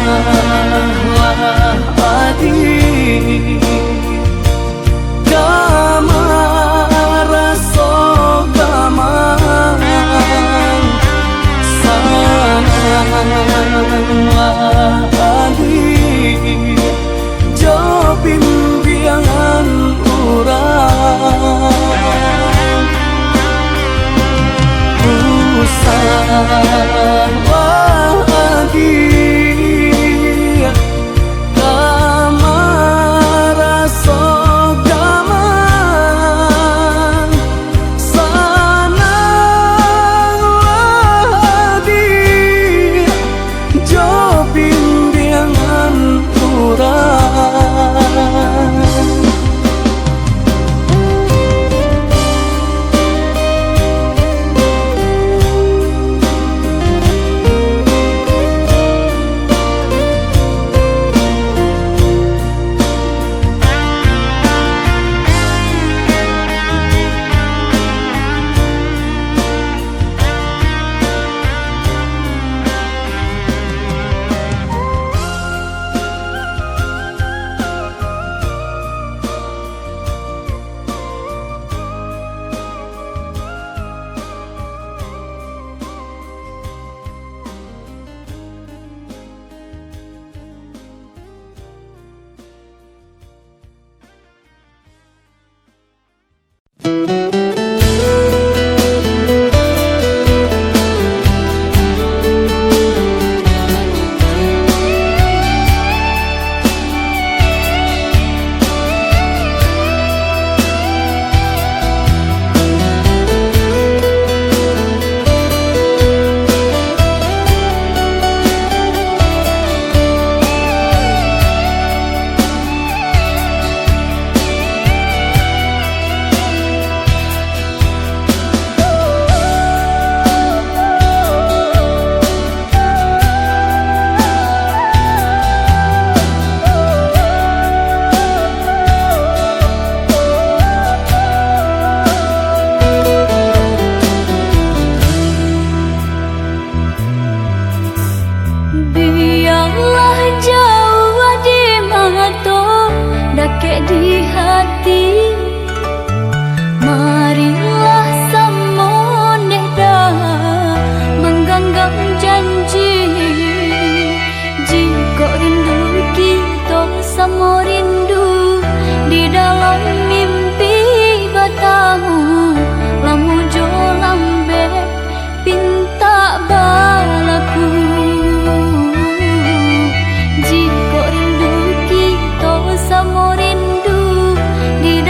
Wah, adi, ka maraso gamang, sanang, wah, adi, jo bimbiangan urang. Usah, wah, adi, ka maraso gamang, sanang, wah, adi, jo bimbiangan urang. Bialah jauah di mato, dakek di hati. Marilah samo neh dah mangganggam janji. Jikok rindu kito samo rindu di dalam mimpi batamu, lamo jo lambek pintak balaku. Jikok rindu kito samo rindu di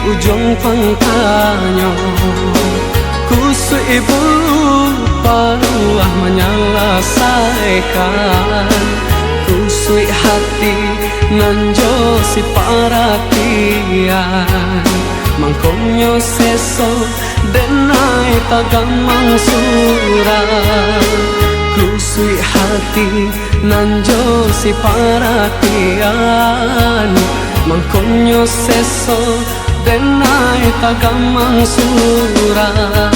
Ujuang pangkanyo, kusuik ibu paruah manyalasaikan, kusuik hati nan jo si paratian, mangkonyo seso denai tagamang surang, kusuik hati nan jo si paratian, mangkonyo seso denai tagamang surang.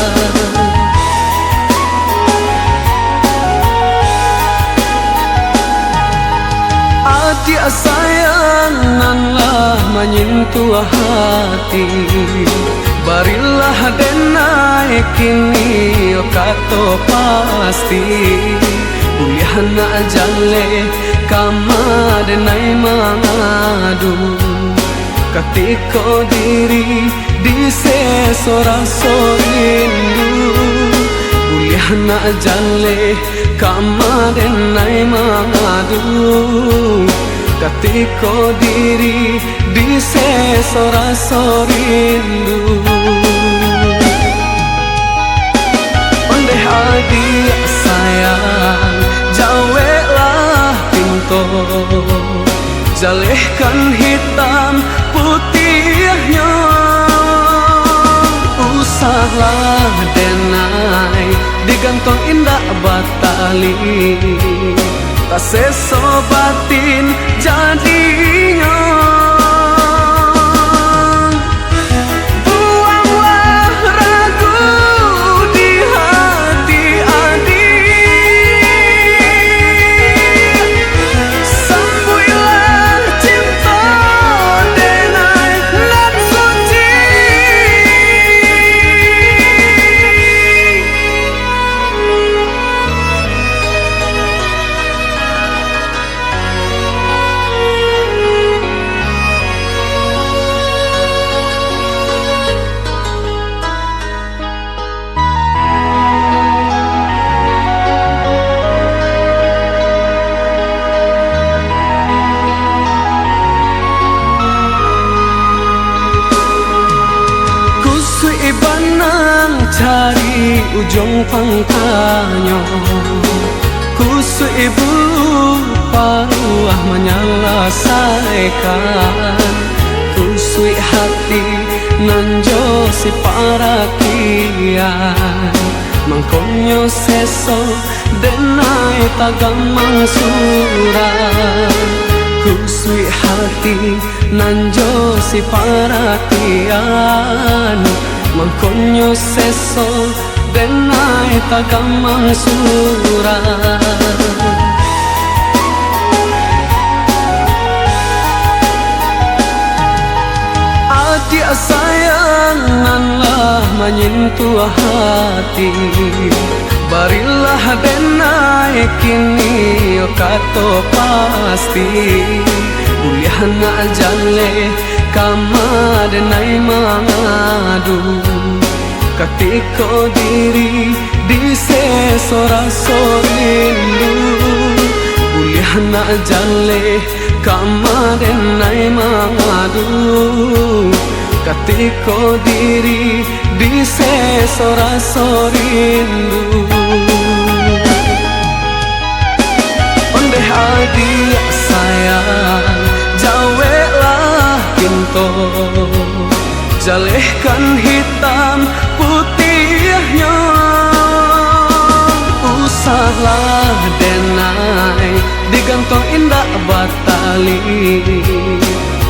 Adiak sayang nan lah manyentuh hati, barilah denai kini kato pasti. Buliah nak jaleh kama denai mangadu, katiko diri diseso raso rindu. Buliah nak jaleh kama denai mangadu, katiko diri diseso raso rindu. Ondeh adiak sayang, jaweklah pinto, jalehkan hitam putiahnyo. Usahlah denai digantuang indak batali, taseso batin jadinyo. Buanglah ragu di hati adiak, sambuiklah cinto denai nan suci. Kusuik iban nan cari ujuang pangkanyo, kusuik ibu paruah manyalasaikan, kusuik hati nan jo si paratian, mangkonyo seso denai tagamang surang, kusuik hati nan jo si paratian, mangkonyo seso denai tagamang surang. Adiak sayang nan lah manyentuh hati, barilah denai kini kato pasti. Buliah nak jaleh kama denai mangadu, katiko diri diseso raso rindu. Buliah nak jaleh kama denai mangadu, katiko diri diseso raso rindu. Ondeh adiak sayang, jaweklah pinto, jalehkan hitam putiahnyo. Usahlah denai digantuang indak batali,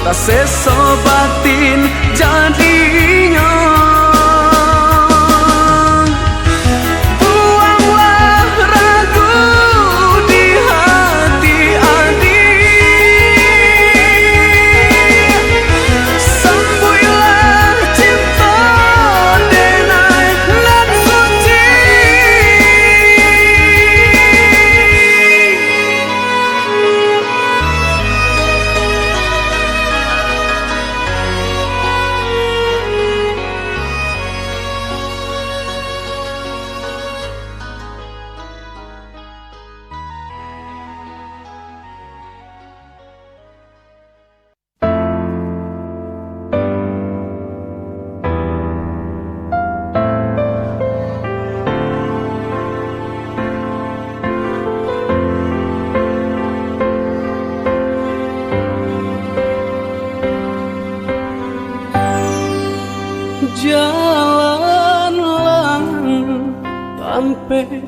taseso batin jadinyo. Buanglah ragu di hati adiak, sambuiklah cinto denai nan suci.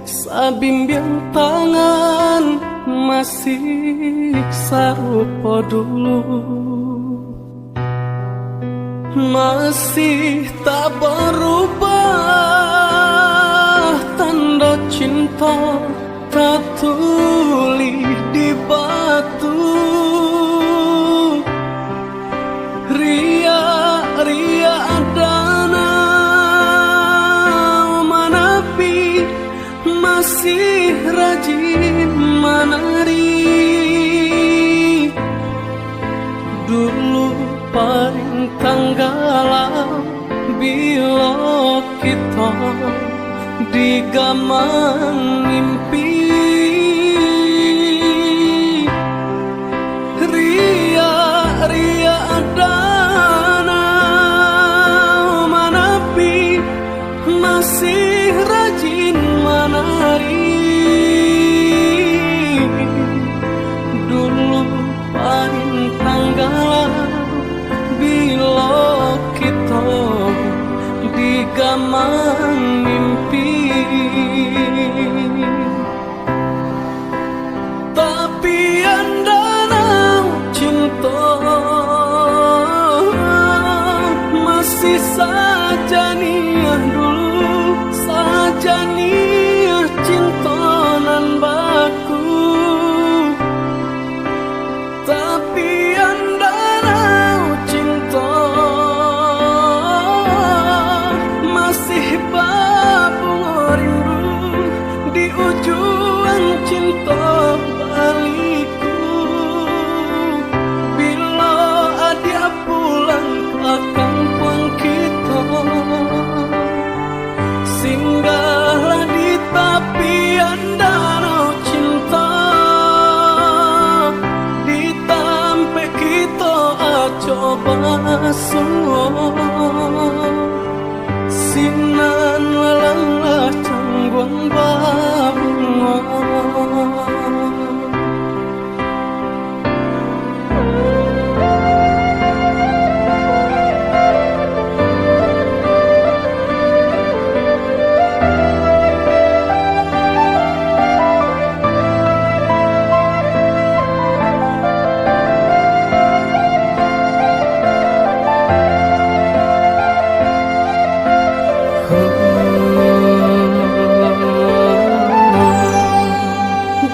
Sabimbiang tangan masih sarupo dulu, masih tak barubah tando cinto tatulih di batu. Riak-riak danau manapi, masih rajin manari. Dulu paling tanggalam bilo kito digamang mimpi. Riak-riak danau manapi, masih rajin manari. Dulu paling tanggalam bilo kito digamang mimpi. Tapian danau cinto masih sajaniah dulu, sajaniah cinto nan baku. Tapian danau cinto masih babungo rindu di ujuang cinto baliku. Bilo adiak pulang ka kampuang kito, singgahlah di tapian danau cinto, di tampek kito acok basuo. Sinan lalang lah cangguang babungo.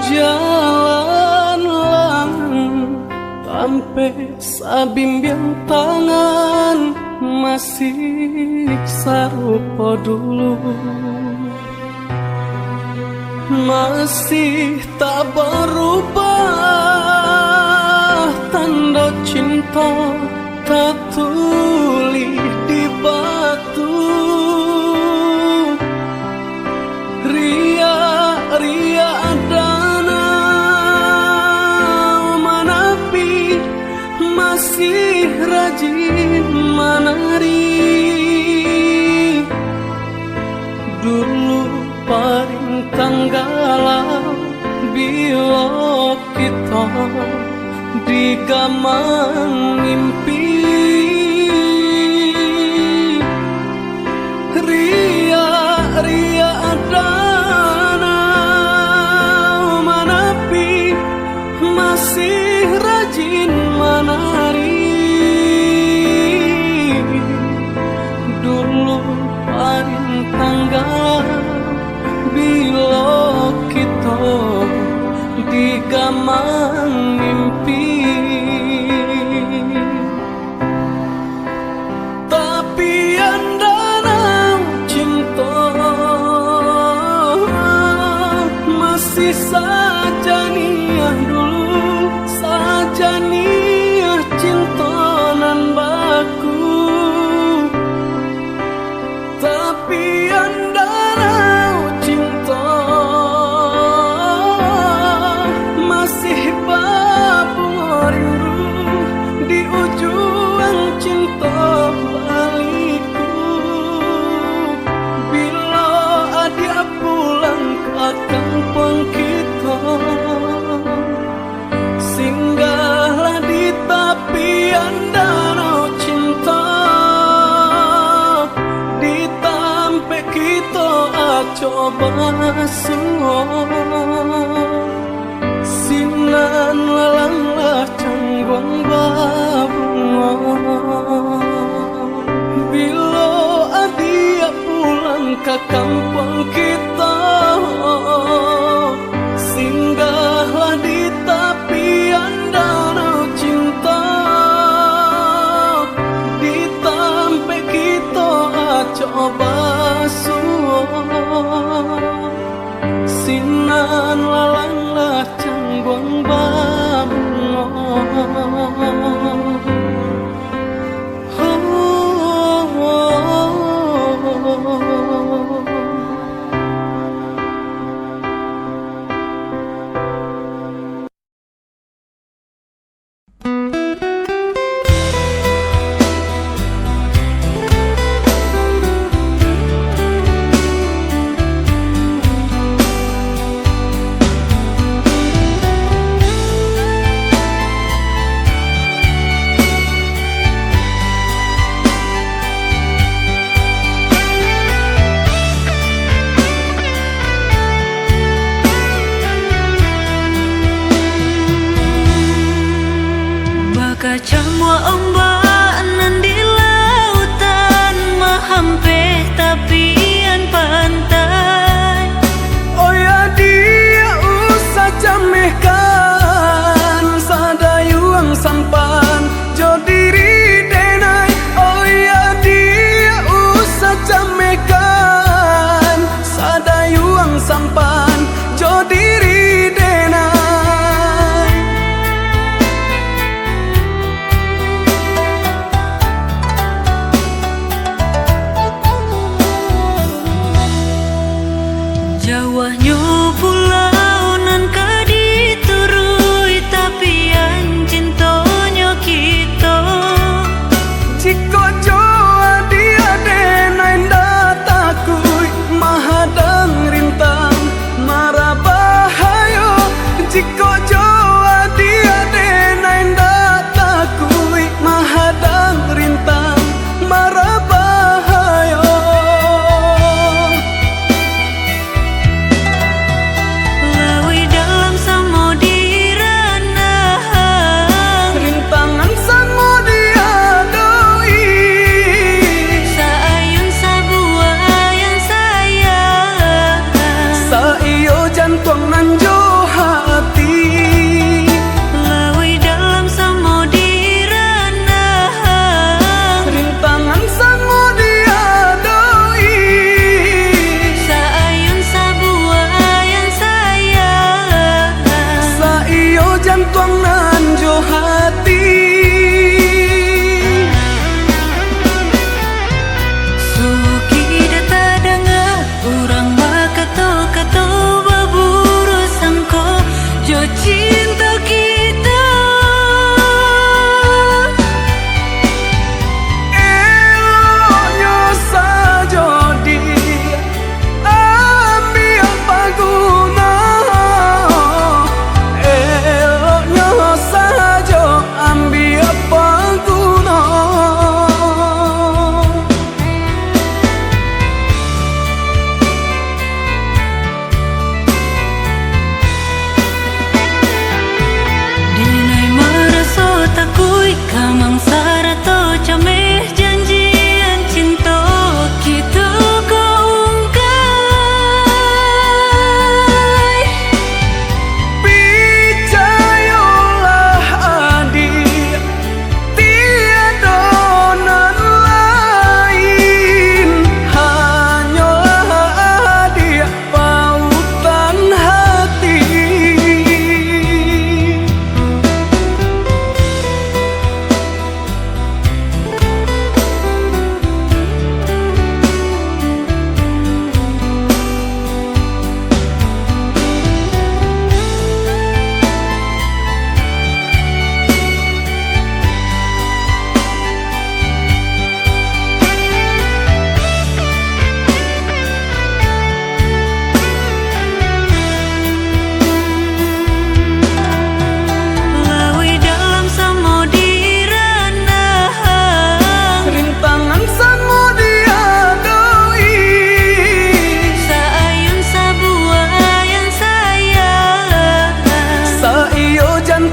Jalan tampek sabimbiang tangan masih sarupo dulu, masih tak barubah tando cinto tatulih di batu. Riak-riak danau manapi, masih rajin manari. Dulu paling tanggalam bilo kito digamang mimpi. Riak-riak danau manapi, masih rajin manari. Dulu paling tanggalam bilo kito digamang mimpi. Tapian danau cinto masih sajaniah dulu, sajaniah cinto nan baku. Tapian danau cinto masih babungo rindu di ujuang cinto baliku. Bilo adiak pulang ka kampuang kito, Basuo, sinan lalang lah cangguang babungo. Bilo adiak pulang ka kampuang kito, singgahlah di tapian Danau Cinto, di tampek kito acok basuo. Sinan lalang lah cangguang babungo. Bakacamuak ombak nan di lautan, mahampeh tapian pantai. Oya diak usah camehkan, sadayuang sampan jo diri denai. Oya diak usah camehkan, sadayuang sampan jo diri denai. Jauahnyo pulau nan ka dituruik, tapian cintonyo kito. Jikok jo adiak denai ndak takuik, mahadang rintang mara bahayo. Jikok jo adiak denai ndak takuik, mahadang rintang mara bahayo. Lauik dalam samo diranang, rintangan samo diadoi. Saayun sabuah ayang sayang, saiyo jantuang nan jo hati. Lauik dalam samo diranang, rintangan samo diadoi. Saayun sabuah ayang sayang, saiyo jantuang nan jo hati. Suki dah tadanga urang bakato-kato, baburuak sangko jo cinto kito. Eloknyo sajo diambiak paguno, eloknyo sajo ambiak paguno.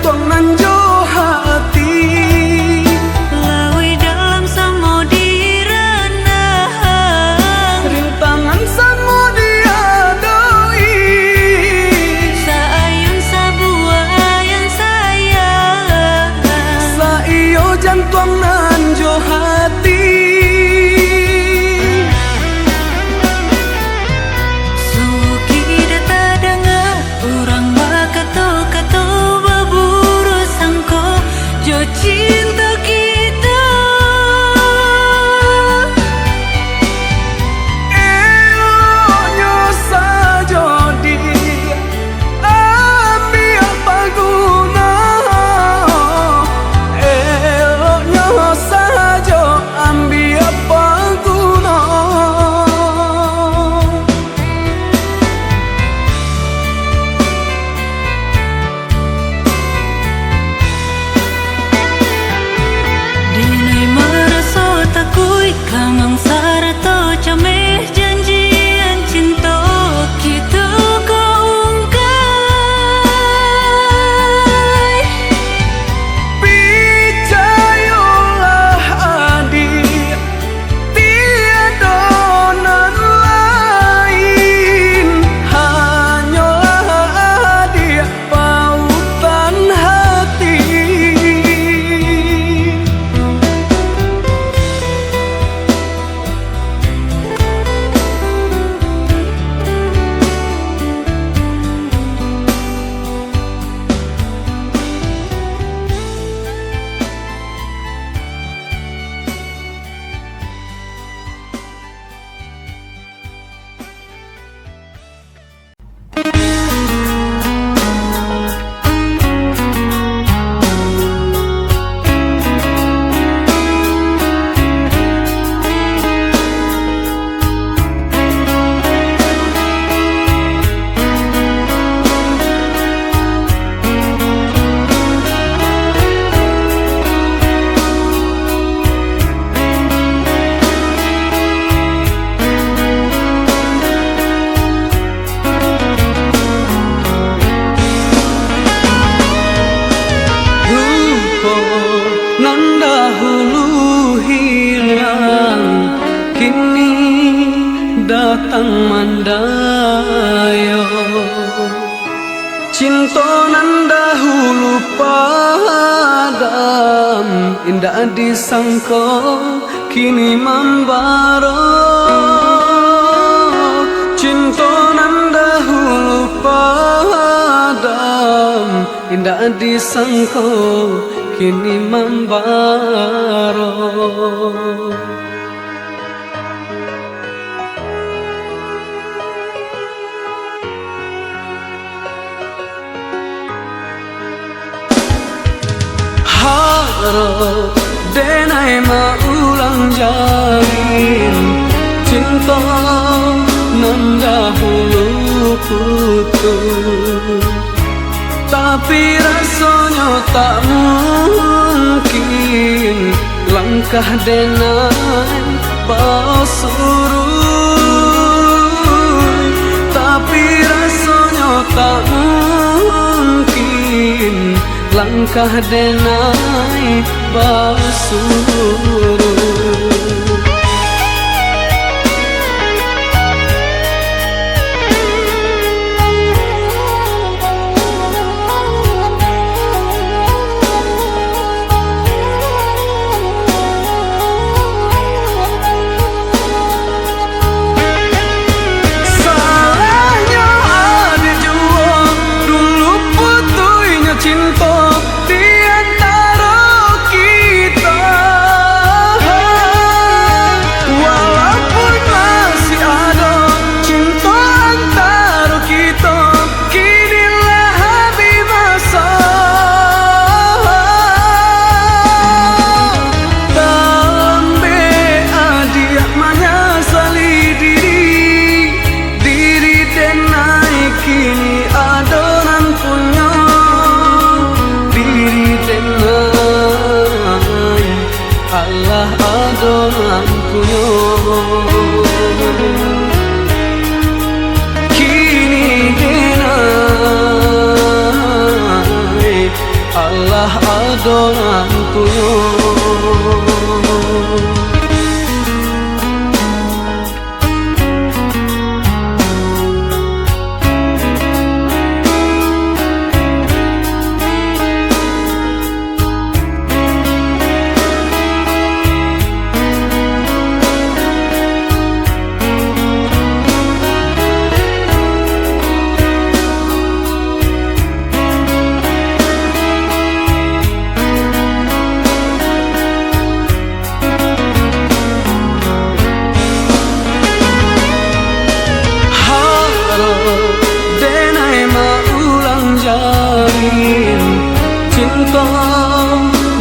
Tuang nan jo hati. Lauik dalam samo diranang. Rintangan samo diadoi. Saayun sabuah ayun sayang. Saiyo jantuang nan jo hati. Suki da tadanga. Urang bakato-kato baburuk sangko jo cinto kito. Eloknyo sajo diambiak paguno, eloknyo sajo ambiak paguno. Denai maraso takuik, kangang sarato cameh janjian cinto kito ko ungkai. Picayolah adiak, tiado nan lain, hanyolah adiak pautan hati. Rupo nan dahulu hilang, kini datang mandayo. Cinto nan dahulu padam, indak disangko kini mambaro. Cinto nan dahulu padam, indak disangko kini mambaro. Harap denai maulang jalin cinto nan dahulu putus. Tapi rasonyo tak mungkin langkah denai basuruik. Tapi rasonyo tak mungkin langkah denai basuruik. Salahnyo ado juo, dulu putuihnyo cinto di antaro kito. Walaupun masih ado cinto antaro kito, kini lah habih maso. Tambek adiak manyasali diri, diri denai kini ado nan punyo, diri denai alah ado nan punyo. Kini denai Alah ado nan punyo. Harap denai maulang jalin cinto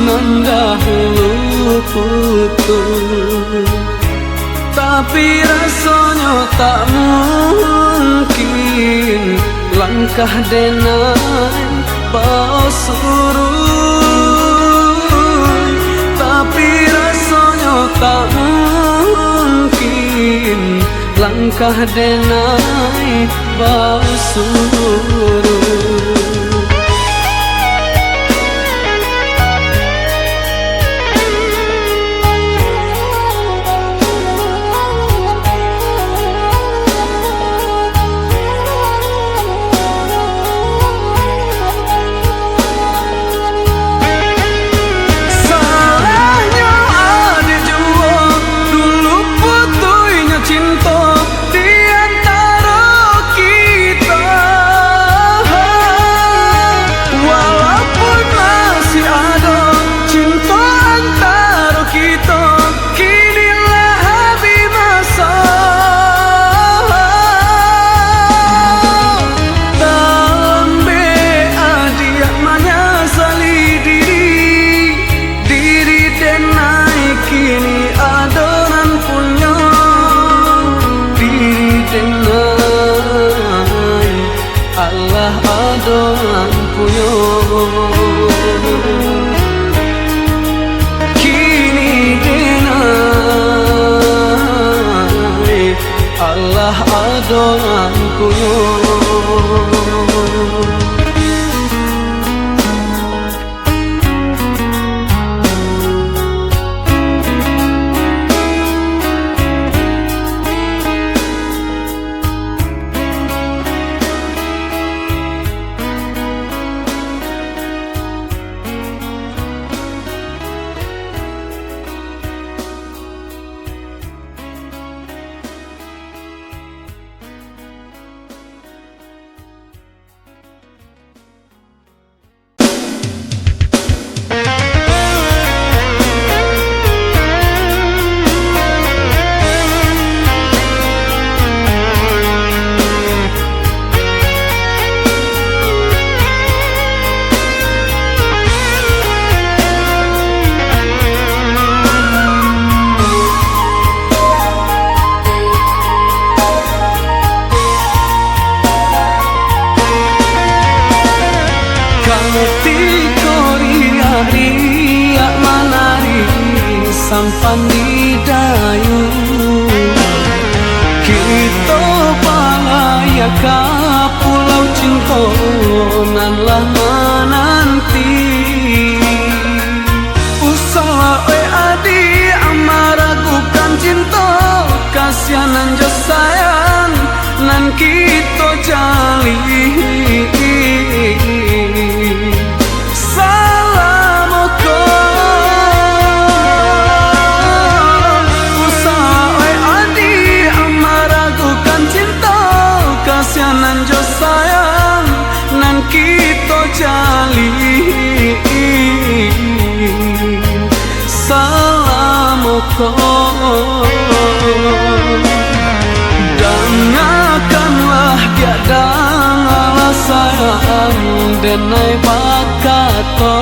nan dahulu putus. Tapi rasonyo tak mungkin langkah denai basuruik. Tapi rasonyo tak mungkin langkah denai basuruik. Salahnyo adiak juo, dulu putuihnyo cinto di antaro kito. Walaupun masih ado cinto antaro kito, kini lah abih maso. Talambek adiak manyasali diri. Diri denai kini ado nan punyo, diri denai alah ado nan punyo. Kini denai alah ado nan punyo. Katiko riak-riak manari sampan di dayun, kito balayia ka pulau cinto nan lah mananti. Usahlah, oi adiak, maragukan cinto, kasiah nan jo sayang nan kito jalin. Salamo ko, usahlah, oi adiak, maragukan cinto, kasiah nan jo sayang nan kito jalin. Salamo ko, dangakanlah, diak, dangalah sayang denai bakato.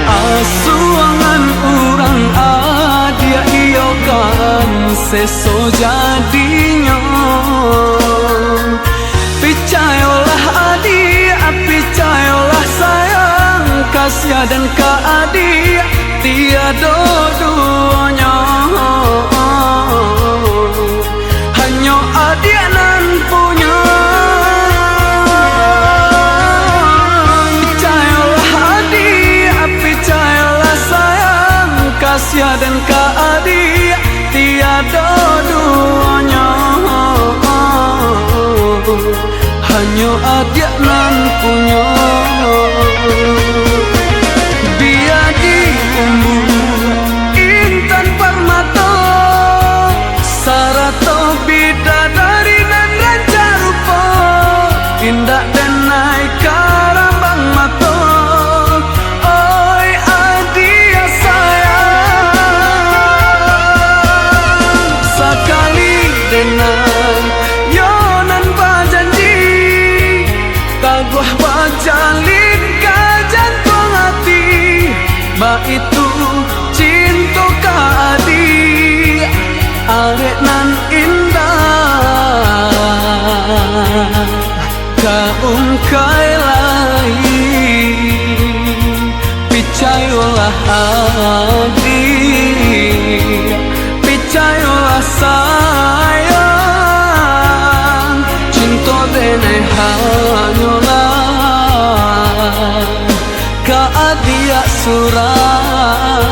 Asuangan urang adiak iyo kan seso jadinyo. Picayolah adiak, picayolah sayang, kasiah den ka adiak tiado duonyo. Hanyo adiak nan punyo. Sia den ka adiak, tiado duonyo, hanyo adiak nan punyo. Bia di umbu intan parmato, sarato bidadari nan rancak rupo, indak denai karambang mato. Oi adiak sayang, sakali denai yo nan bajanji, taguah bajalin ka jantuang ati, baitu cinto ka adiak, arek nan indah. Ka ungkai lai, picayolah adiak, picayolah sayang, cinto denai hanyolah ka adiak surang.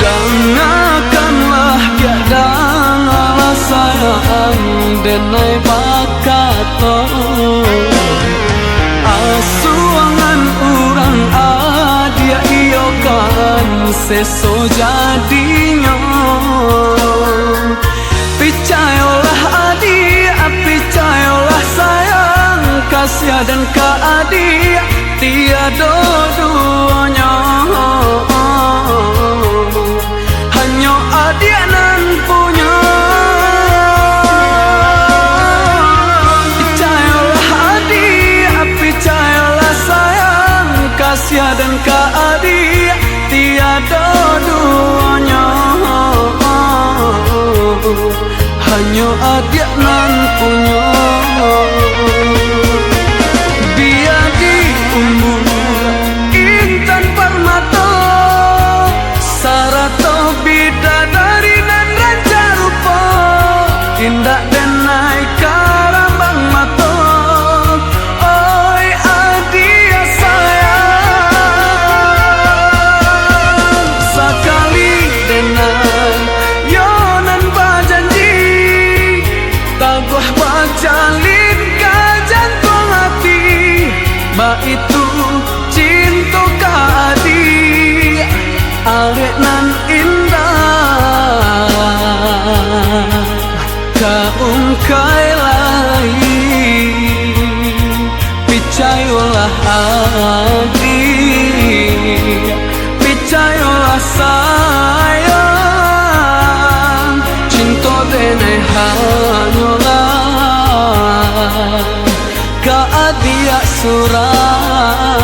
Dangakanlah, kak, dangalah sayang, denai bakato. Asuangan urang adiak iyo kan seso jadinyo. Picayolah adiak, picayolah sayang, ka sia den ka adiak, tiado duonyo, hanyo adiak nan punyo. Picayolah adiak, picayolah sayang, ka sia den ka adiak, tiado duonyo, hanyo adiak nan punyo. Bia di umbu intan parmato, sarato bidadari nan rancak rupo, indak denai karambang mato. Oi adiak sayang, sakali denai yo nan bajanji, taguah bajalin ka jantuang ati, baitu cinto ka adiak, arek nan indah. Ka ungkai lai, picayolah adiak, picayolah sayang, cinto denai hanyolah ka adiak surang.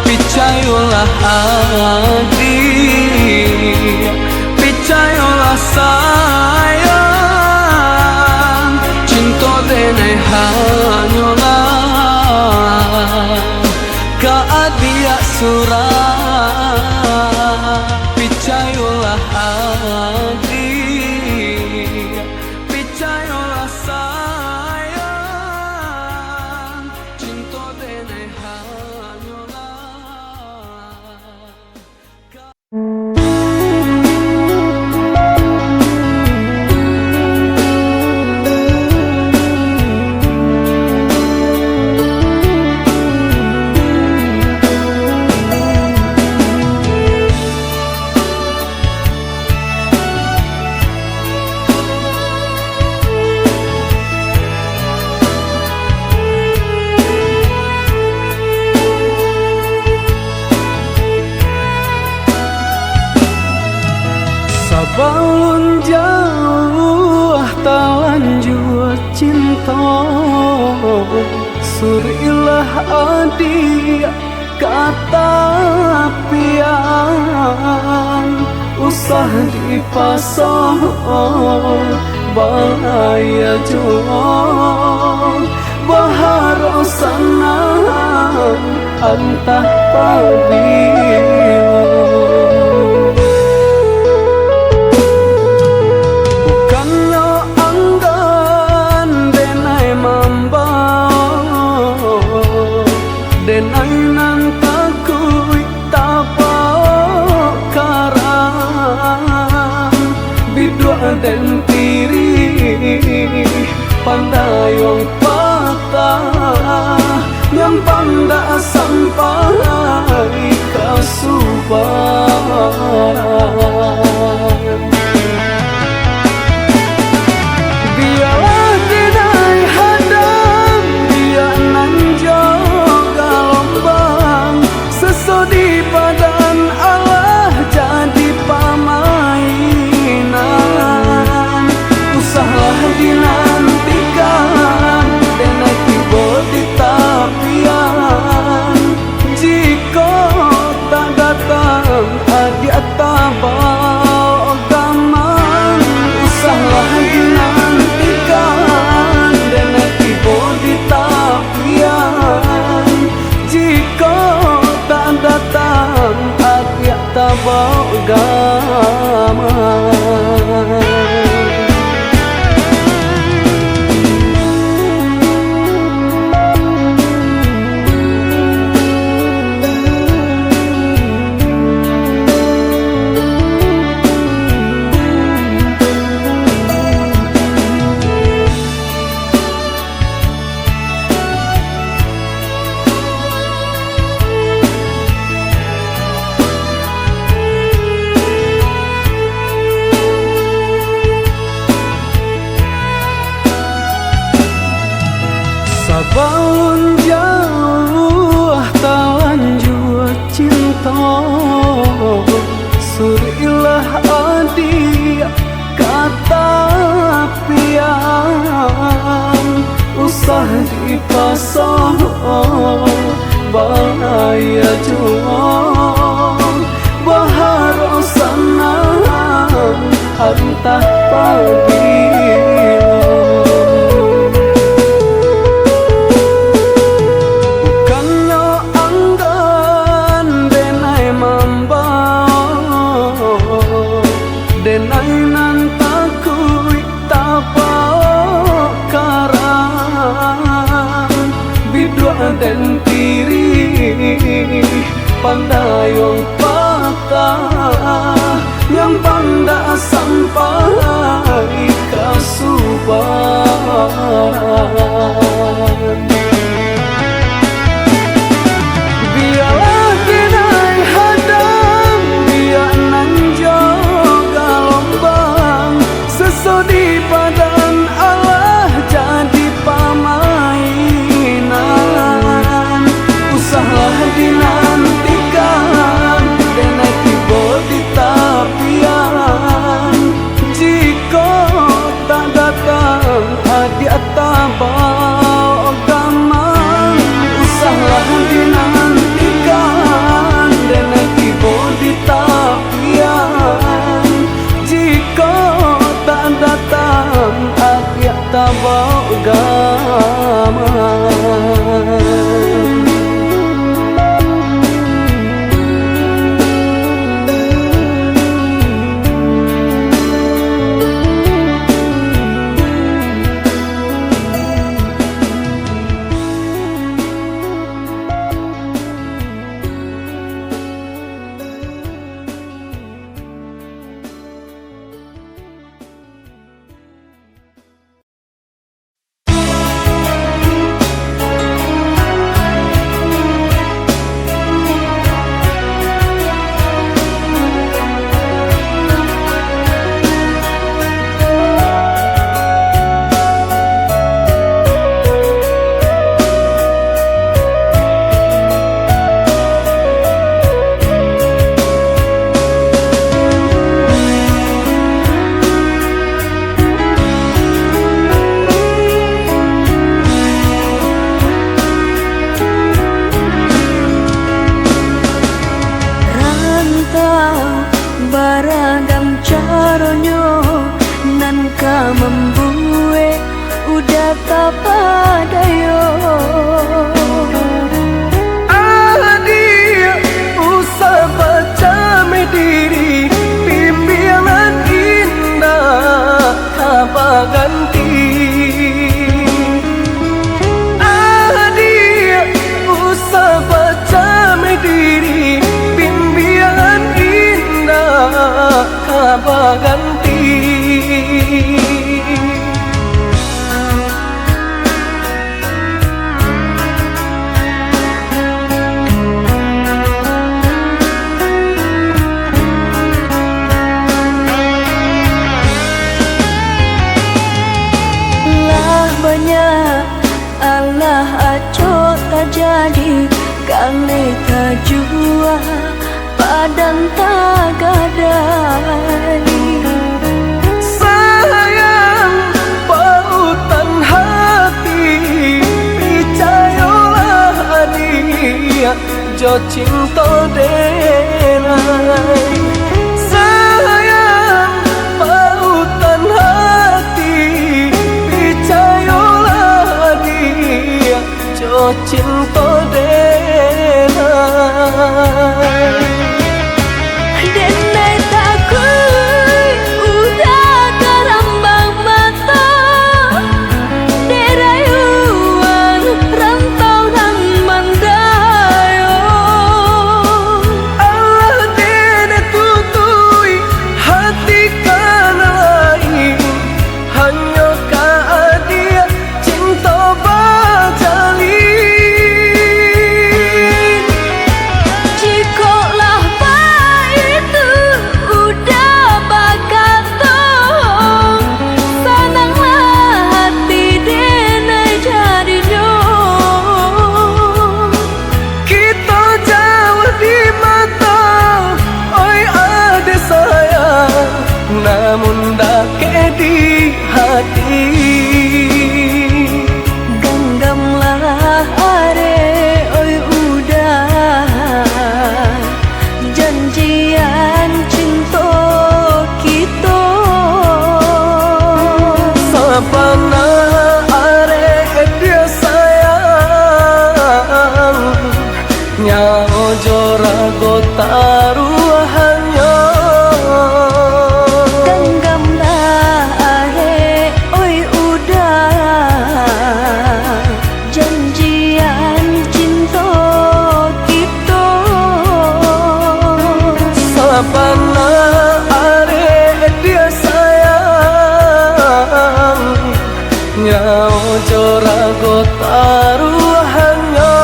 Picayolah adiak, picayolah sayang, cinto denai hanyolah ka adiak surang. Picayolah adiak, picayolah sayang, cinto denai hanyolah. Sabalun jauah talanjua cinto, surilah adiak ka tapian. Usah dipaso, balayia jo, baharok sanang, antah pabilo. Bukannyo anggan denai mambao, denai nan takuik tabao karam, biduak den tirih, pandayuang patah, nyampang dak sampai ka subahan. Bialah denai hadang, biak nan jo galombang, seso di padan alah jadi pamainan. Usahlah dinantikan, denai tibo di tapian. Jikok tak datang, adiak tabao gamang. Usahlah dinantikan, denai tibo di tapian. Jikok tak datang, adiak tabao gamang. Sabalun jauah talanjua cinto, suruiklah adiak ka tapian. Usah dipaso, balayia jo, baharok sanang, antah pabilo. Bukannyo anggan denai mambao, denai nan takuik tabao karam, biduak den tirih, pandayuang patah, nyampang dak sampai ka subahan. Bialah denai hadang, biak nan jo galombang, seso di padan alah jadi pamainan. Usahlah dinantikan, denai tibo di tapian. Jikok tak datang, adiak tabao Caronyo nan ka mambuek Uda tapadayo. Adiak, usah bacameh diri, bimbiangan indak ka baganti. Adiak, usah bacameh diri, bimbiangan indak ka baganti. Lah banyak alah acok tajadi, kaleh tajua, padan tagadai. Sayang, pautan hati, picayolah adiak, jo cinto denai. Sayang, pautan hati, picayolah adiak, jo cinto denai. Denai takuik Uda karambang mato, dek rayuan rantau nan mandayo. Alah denai tutuik hati ka nan lain, hanyo ka adiak cinto bajalin. Jikok lah baitu Uda bakato, sananglah hati denai jadinyo. Kito jauah di mato, oi adek sayang, namun dakek di hati. Ganggamlah arek, oi Uda, janjian cinto kito. Sabana arek dia sayang, nyawa jo rago taruahnyo. Ganggamlah arek, oi Uda, janjian cinto kito. Sabana arek dia sayang, nyawa jo rago taruahnyo.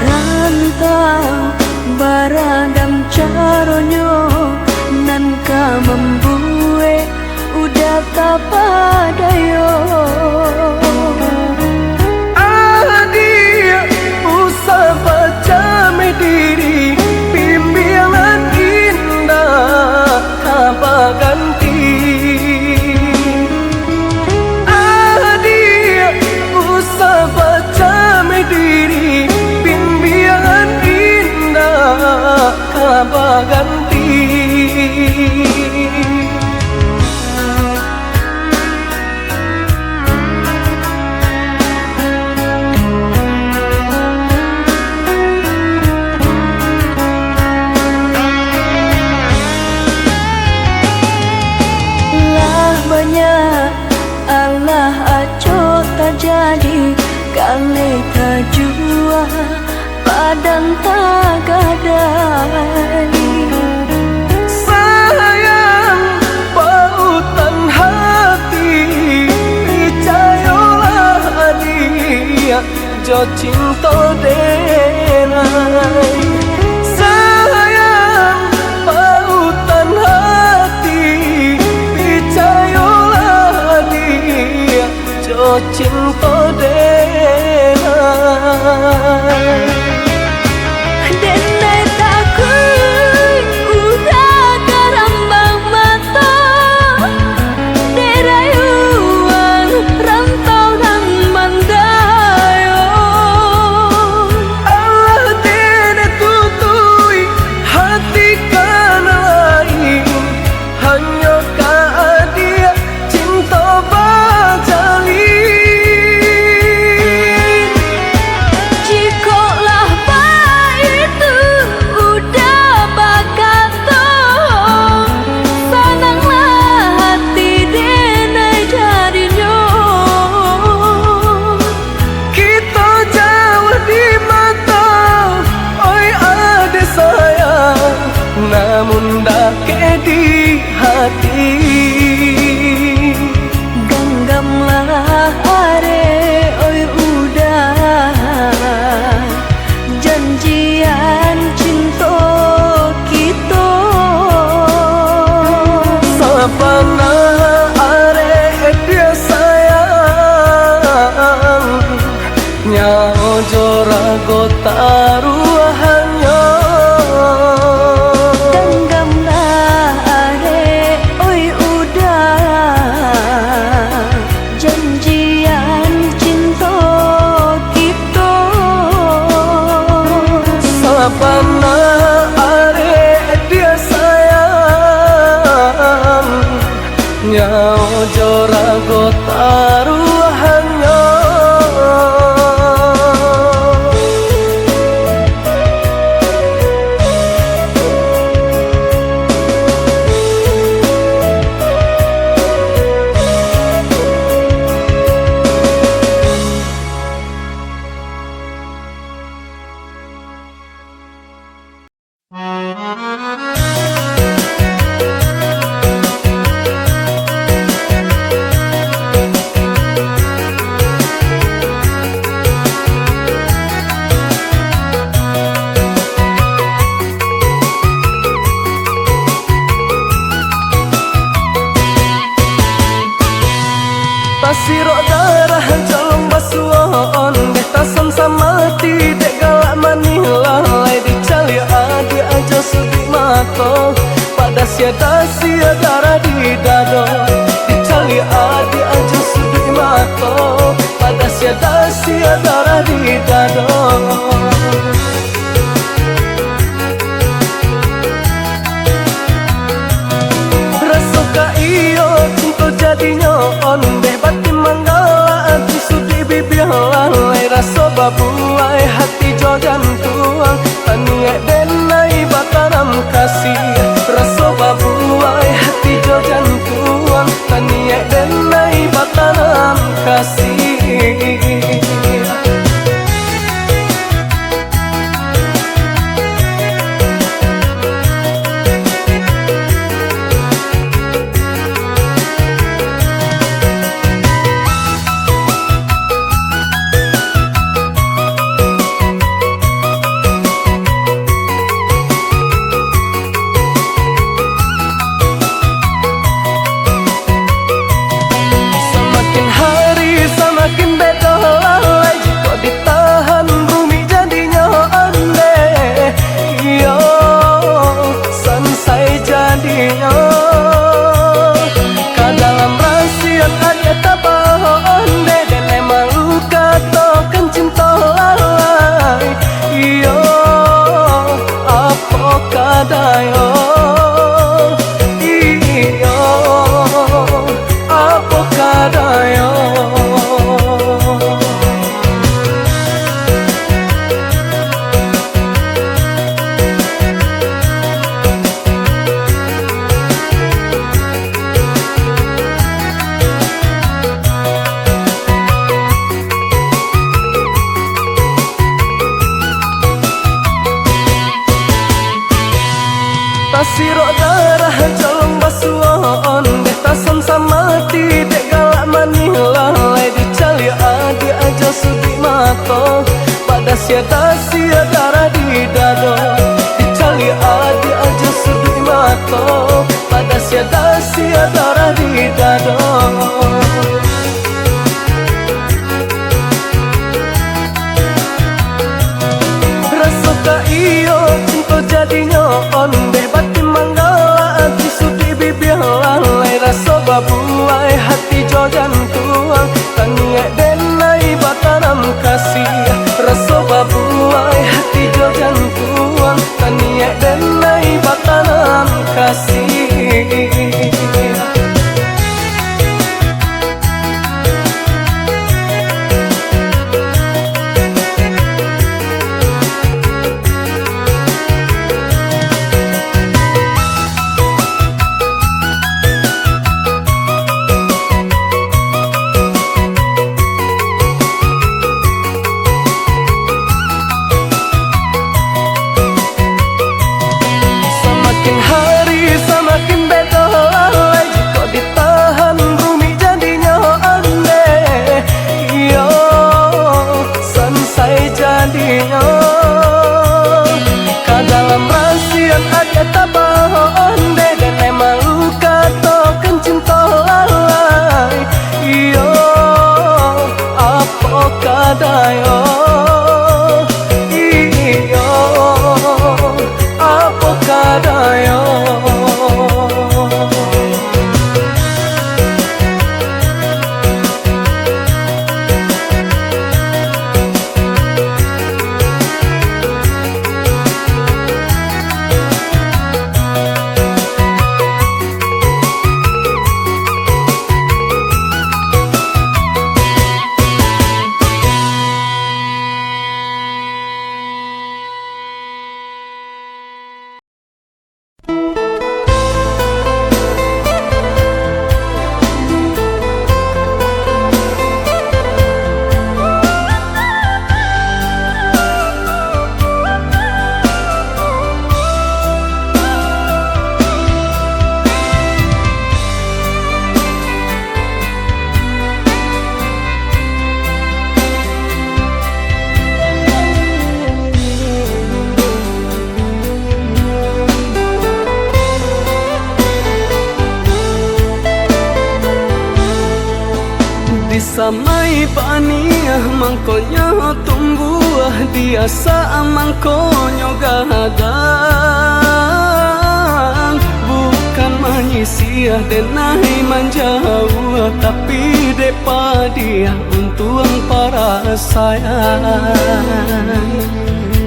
Rantau baragam caronyo nan ka mambuek Uda tapadayo. Adiak, usah bacameh diri, bimbiangan indak ka baganti. Adiak, usah bacameh diri, bimbiangan indak ka baganti. Lah banyak alah acok tajadi, kaleh tajua, padan tagadai. Sayang, pautan hati, picayolah, Adi, Cinto denai, sayang, pautan hati, picayolah, Diak, jo cinto denai. Denai takuik udah karambang mato, dek rayuan rantau nan mandayung. Alah denai tutuik hati ka nan lain, hanyo ka Adiak cinto bajalin. Jikok lah baitu udah bakato, sananglah hati denai jadinyo. Kito jauah di mato, oi adek sayang, namun dakek di hati. Ganggamlah arek, oi udah, janjian cinto kito. Sabana arek, Diak sayang, nyawa jo rago taruahnyo. Ganggamlah arek, oi udah, janjian cinto kito. Sabana arek, Diak sayang, nyawa jo rago taruahnyo. Tasirok darah jalong basuo, ondeh tasam samati dek galak manih, lah lai dicaliak adiak jo suduik mato, padas sia-sia darah di dado. Dicaliak adiak jo suduik mato, padas sia-sia darah di dado. Raso ka iyo cinto jadinyo, ondeh batin manggalak, ati suduik bibia, lah lai raso babuai hati jo jantuang. Paniaik denai batanam kasih, raso babuai Darah di dado. Raso ka iyo cinto jadinyo ondeh, batin manggalak ati sudik bibia lalai, raso babuai hati jo jantuang, taniaik denai batanam kasih, raso babuai hati jo jantuang, taniaik denai batanam kasih. Samakin hari samakin bedo lalai, jikok ditahan rumik jadinyo ondeh. Iyo, sansai jadinyo. Ka dalam rasian adiak tabaok ondeh, denai malu katokan cinto lalai. Iyo, apo kadayo? Iyo, apo kadayo? Disamai baniah mangkonyo tumbuah, diasak mangkonyo gadang. Bukan manyisiah denai manjauah, tapi dek padiah untuang parasaian.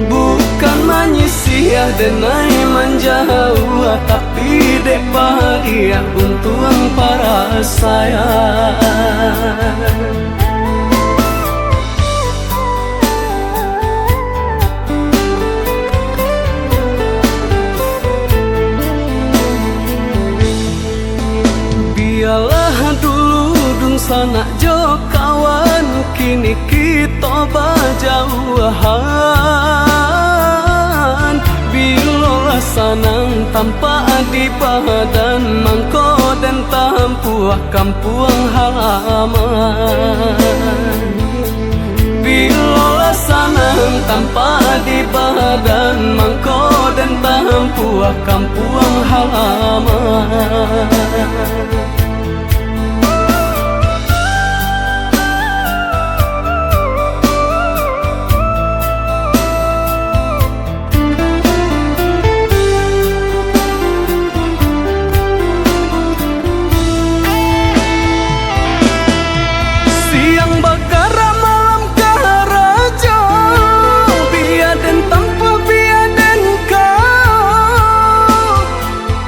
Bukan manyisiah denai manjauah, tapi dek padiah untuang parasaian. Bialah dulu dunsanak jo kawan, kini kito bajauahan. Bilo lah sanang tampak di badan, mangko den tampuah kampuang halaman. Bilo lah sanang tampak di badan, mangko den tampuah kampuang halaman. Siang bakarak, malam karajo, bia den tampuah, bia den kawa.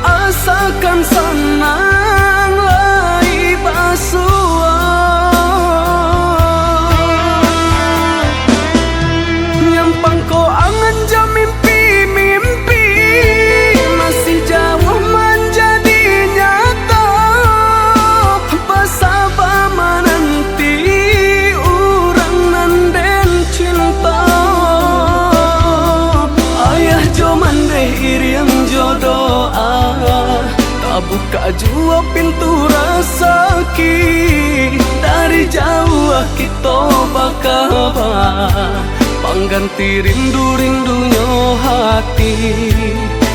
Asakan sanang lai basuo. Nyampang ko angan jo mimpi-mimpi, masih jauah manjadi nyato. Basaba mananti urang nan den cinto. Ayah jo mandeh iriang jo doa, tabukak juo pintu rasaki. Dari jauah kito bakaba, pangganti rindu-rindunyo hati.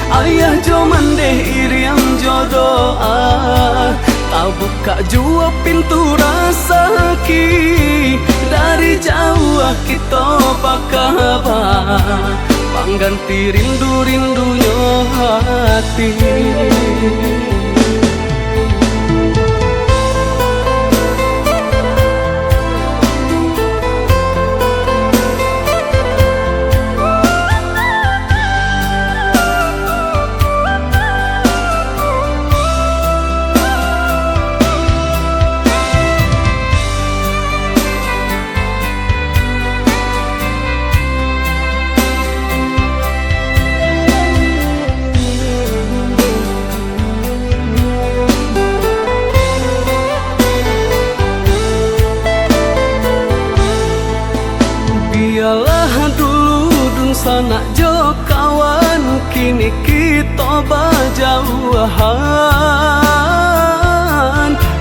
Ayah jo mandeh iriang jo doa, Tabukak juo pintu rasaki, dari jauah kito bakaba, pangganti rindu-rindunyo hati. Bialah dulu dunsanak jo kawan, kini kito bajauahan.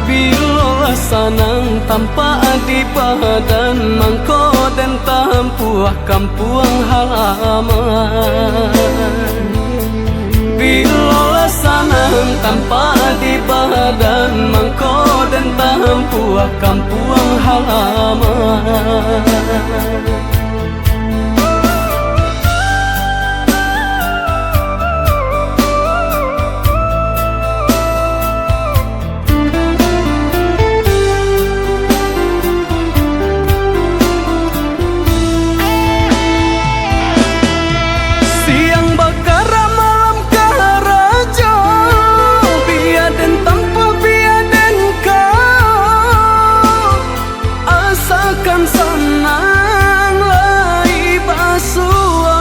Bilolah sanang tampak di badan, mangko den tampuah kampuang halaman. Bilolah sanang tampak di badan, mangko den tampuah kampuang halaman. Siang bakara, malam karajo, bia den tampuah, bia den kaok, asakan sanang lai basuo.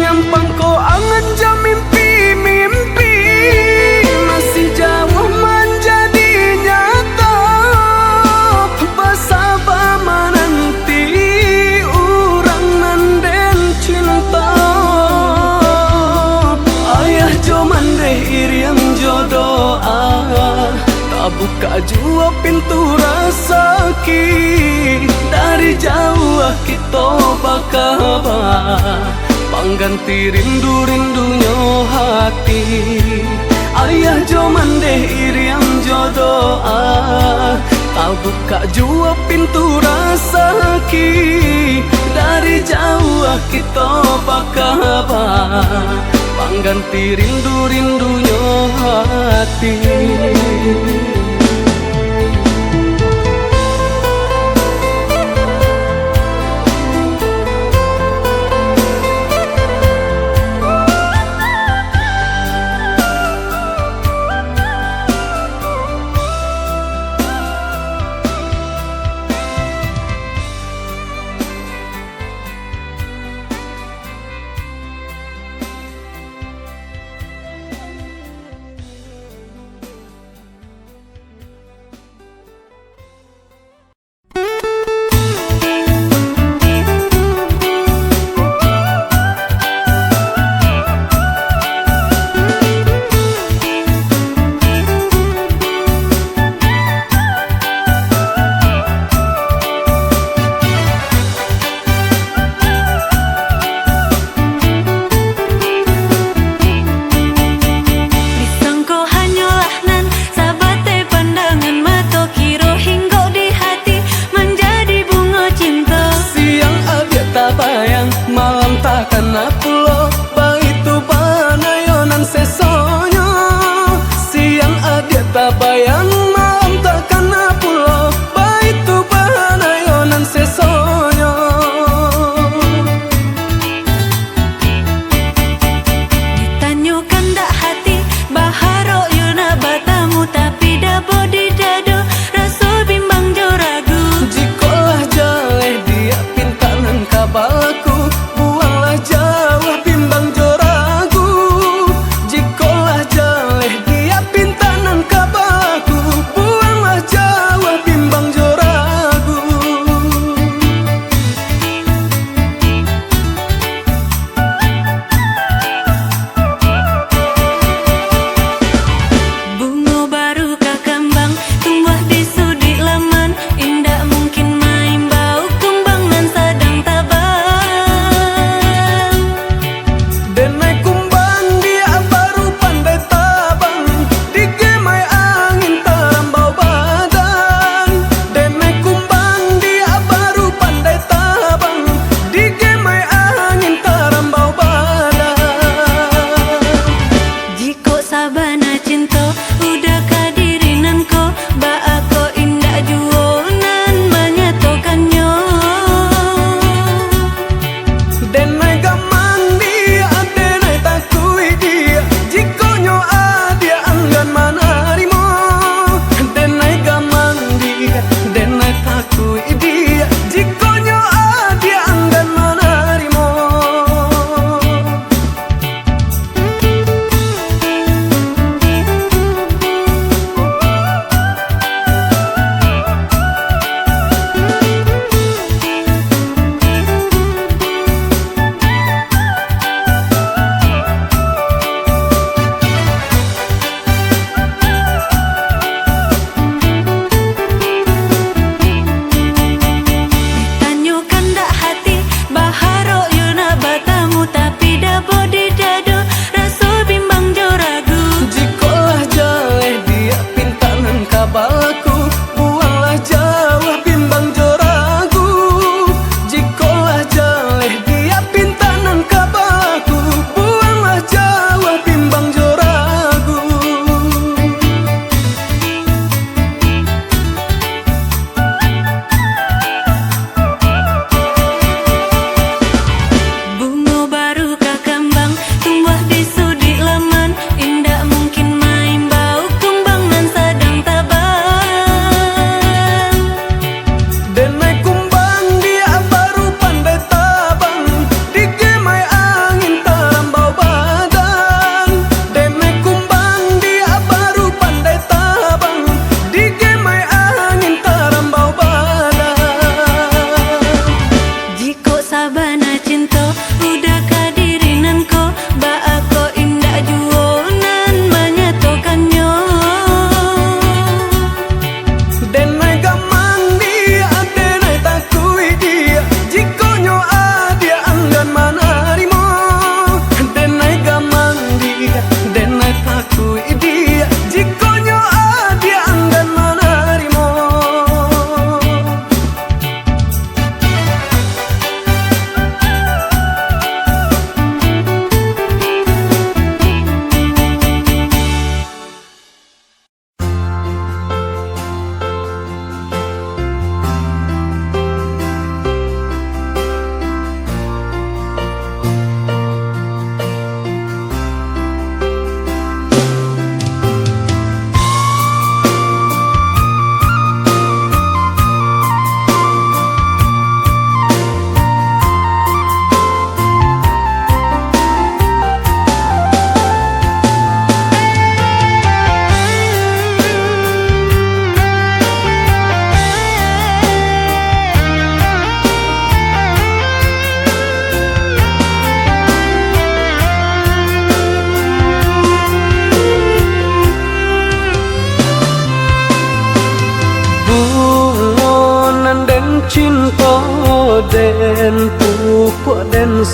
Nyampang ko angan jo mimpi-mimpi, masih jauah manjadi nyato. Basaba mananti urang nan den cinto. Ayah jo mandeh iriang jo doa, tabukak juo pintu rasaki. Dari jauah kito bakaba, pangganti rindu-rindunyo hati. Ayah jo mandeh iriang jo doa, tabukak juo pintu rasaki. Dari jauah kito bakaba, pangganti rindu-rindunyo hati.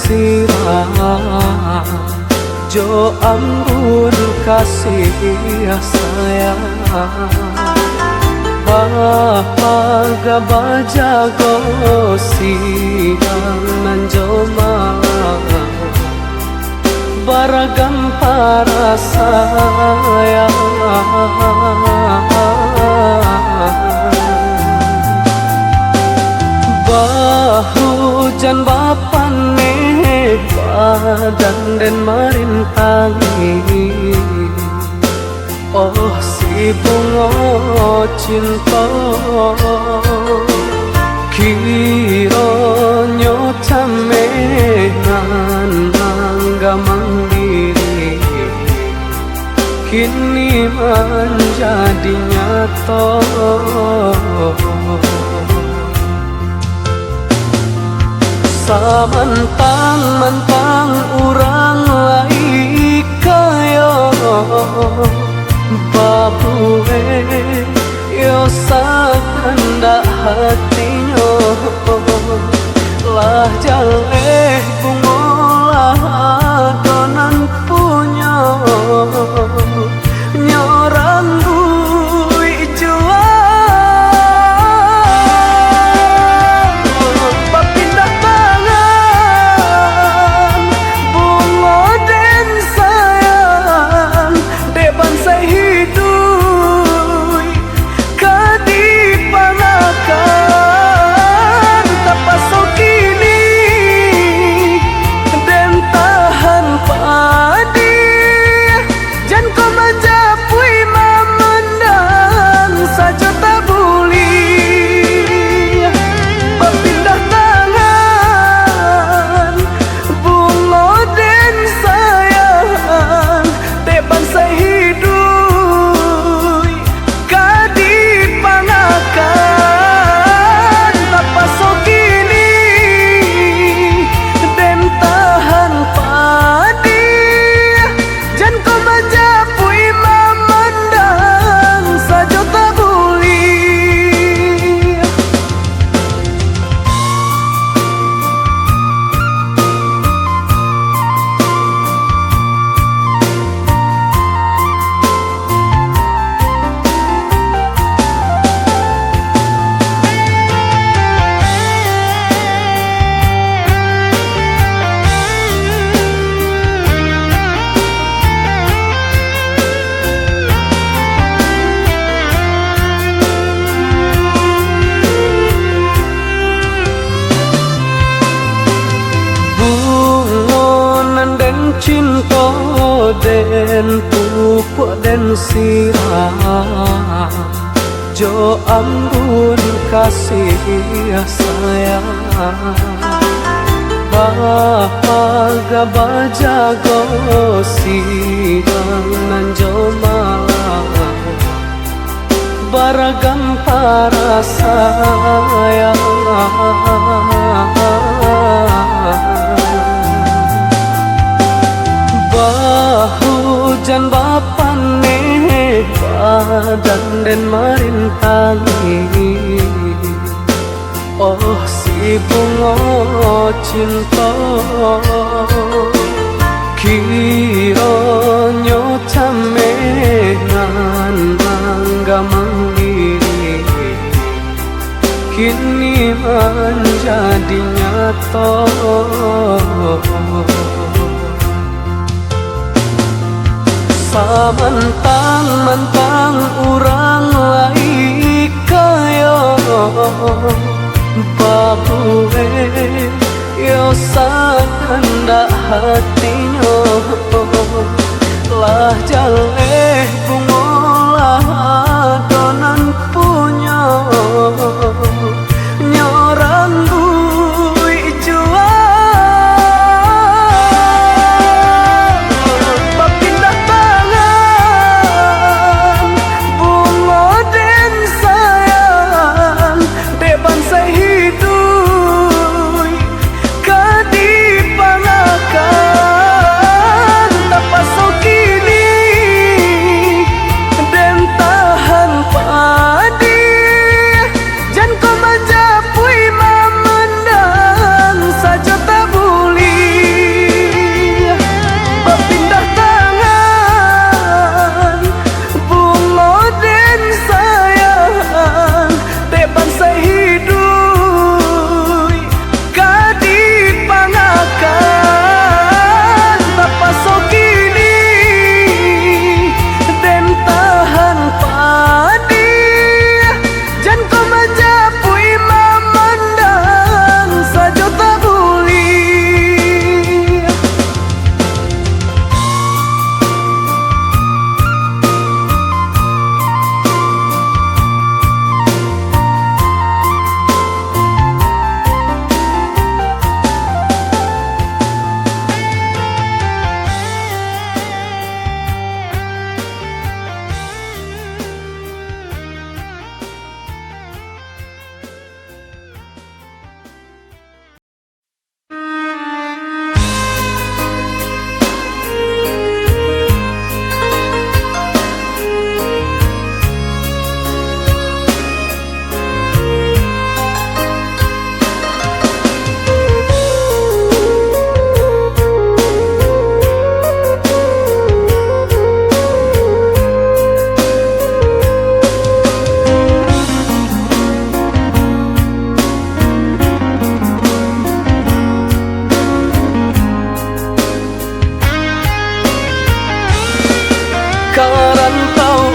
sirah jo ambun kasih sayang. Bapaga bajago siang nan jo malam, baragam parasaian. Bahujan bapaneh badan den marintang. Oh, si bungo cinto, kironyo cameh nan manggamang diri, kini manjadi nyato. Samantang-mantang urang lai kayo babuek, yo sakandak hatinyo. Lah jaleh bungo, lah ado nan punyo, nyo rangguik jua. Bapindah tangan bungo den sayang, dek bansaik hiduik ka dipangakan. Tapaso kini den tahan padih, jan ko manjapuik mamandang sajo tabuliah. Bapindah tangan bungo den sayang, dek bansaik hiduik ka dipangakan. Tapaso kini den tahan padih, jan ko manjapuik mamandang sajo tabuliah. Bungo nan den cinto, den pupuak den sirah jo ambun kasih sayang. Bapaga bajago siang nan jo malam, baragam parasaian. Bahujan bapaneh badan den marintangi. Oh, si bungo cinto, kironyo cameh nan manggamang diri, kini manjadi nyato. Samantang-mantang urang lai kayo babuek, yo sakandak hatinyo, lah jaleh bungo lah ado nan punyo, nyo rangguik jua. Bapindah tangan bungo den sayang, dek bansaik hiduik ka dipangakan. Tapaso kini Ka rantau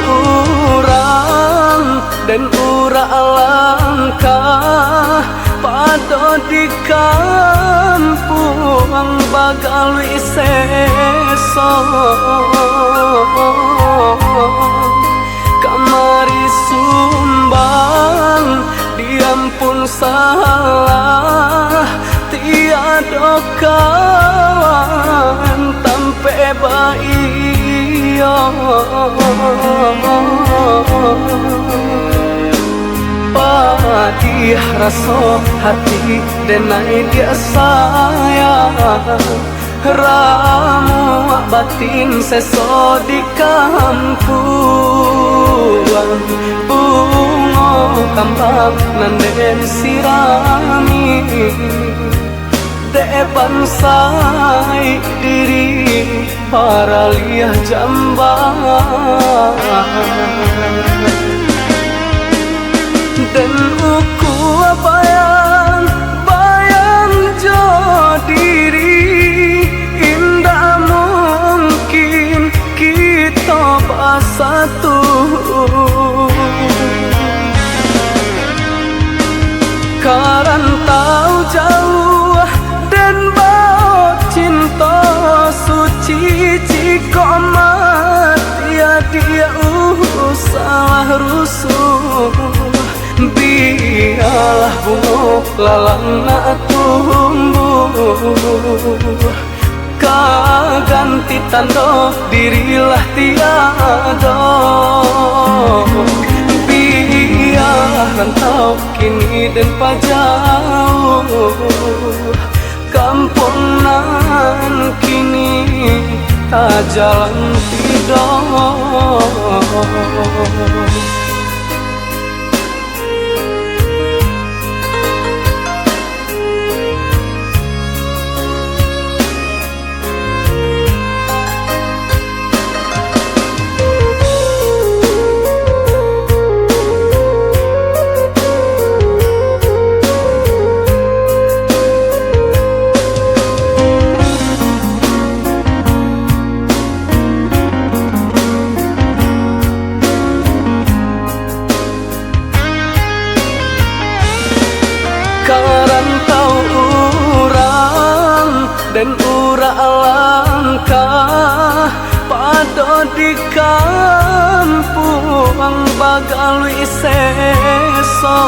urang den urak langkah, pado di kampuang bagaluik seso. Kamari sumbang, diampun salah, tiado kawan tampek baiyo. Padiah raso hati denai diak sayang, ramuak batin seso di kampuang, bungo kambang nan den sirami. Dek bansai diri paraliah jambang. Den ukua bayang-bayang jo diri, indak mungkin kito basatu. Ka rantau jauah den bacinto suci, jikok mati adiak usahlah rusuh. Bialah bungo lalang nak tumbuh, ka ganti tando diri lah tiado. Bialah rantau kini den pajauah, kampuang nan kini tajalan tido. Ka rantau urang den urak langkah, pado di kampuang bagaluik seso.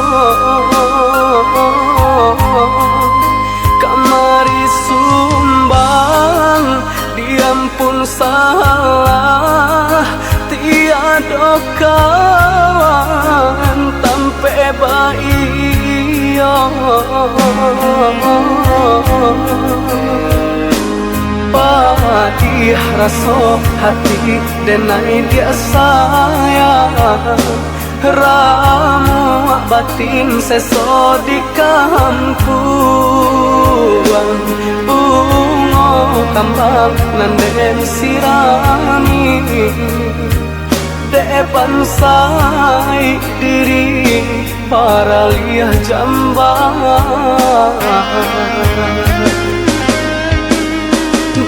Kamari sumbang, diampun salah, tiado kawan tampek baiyo. Padiah raso hati denai diak sayang, ramuak batin seso di kampuang, bungo kambang nan den sirami. Dek bansai diri paraliah jambang.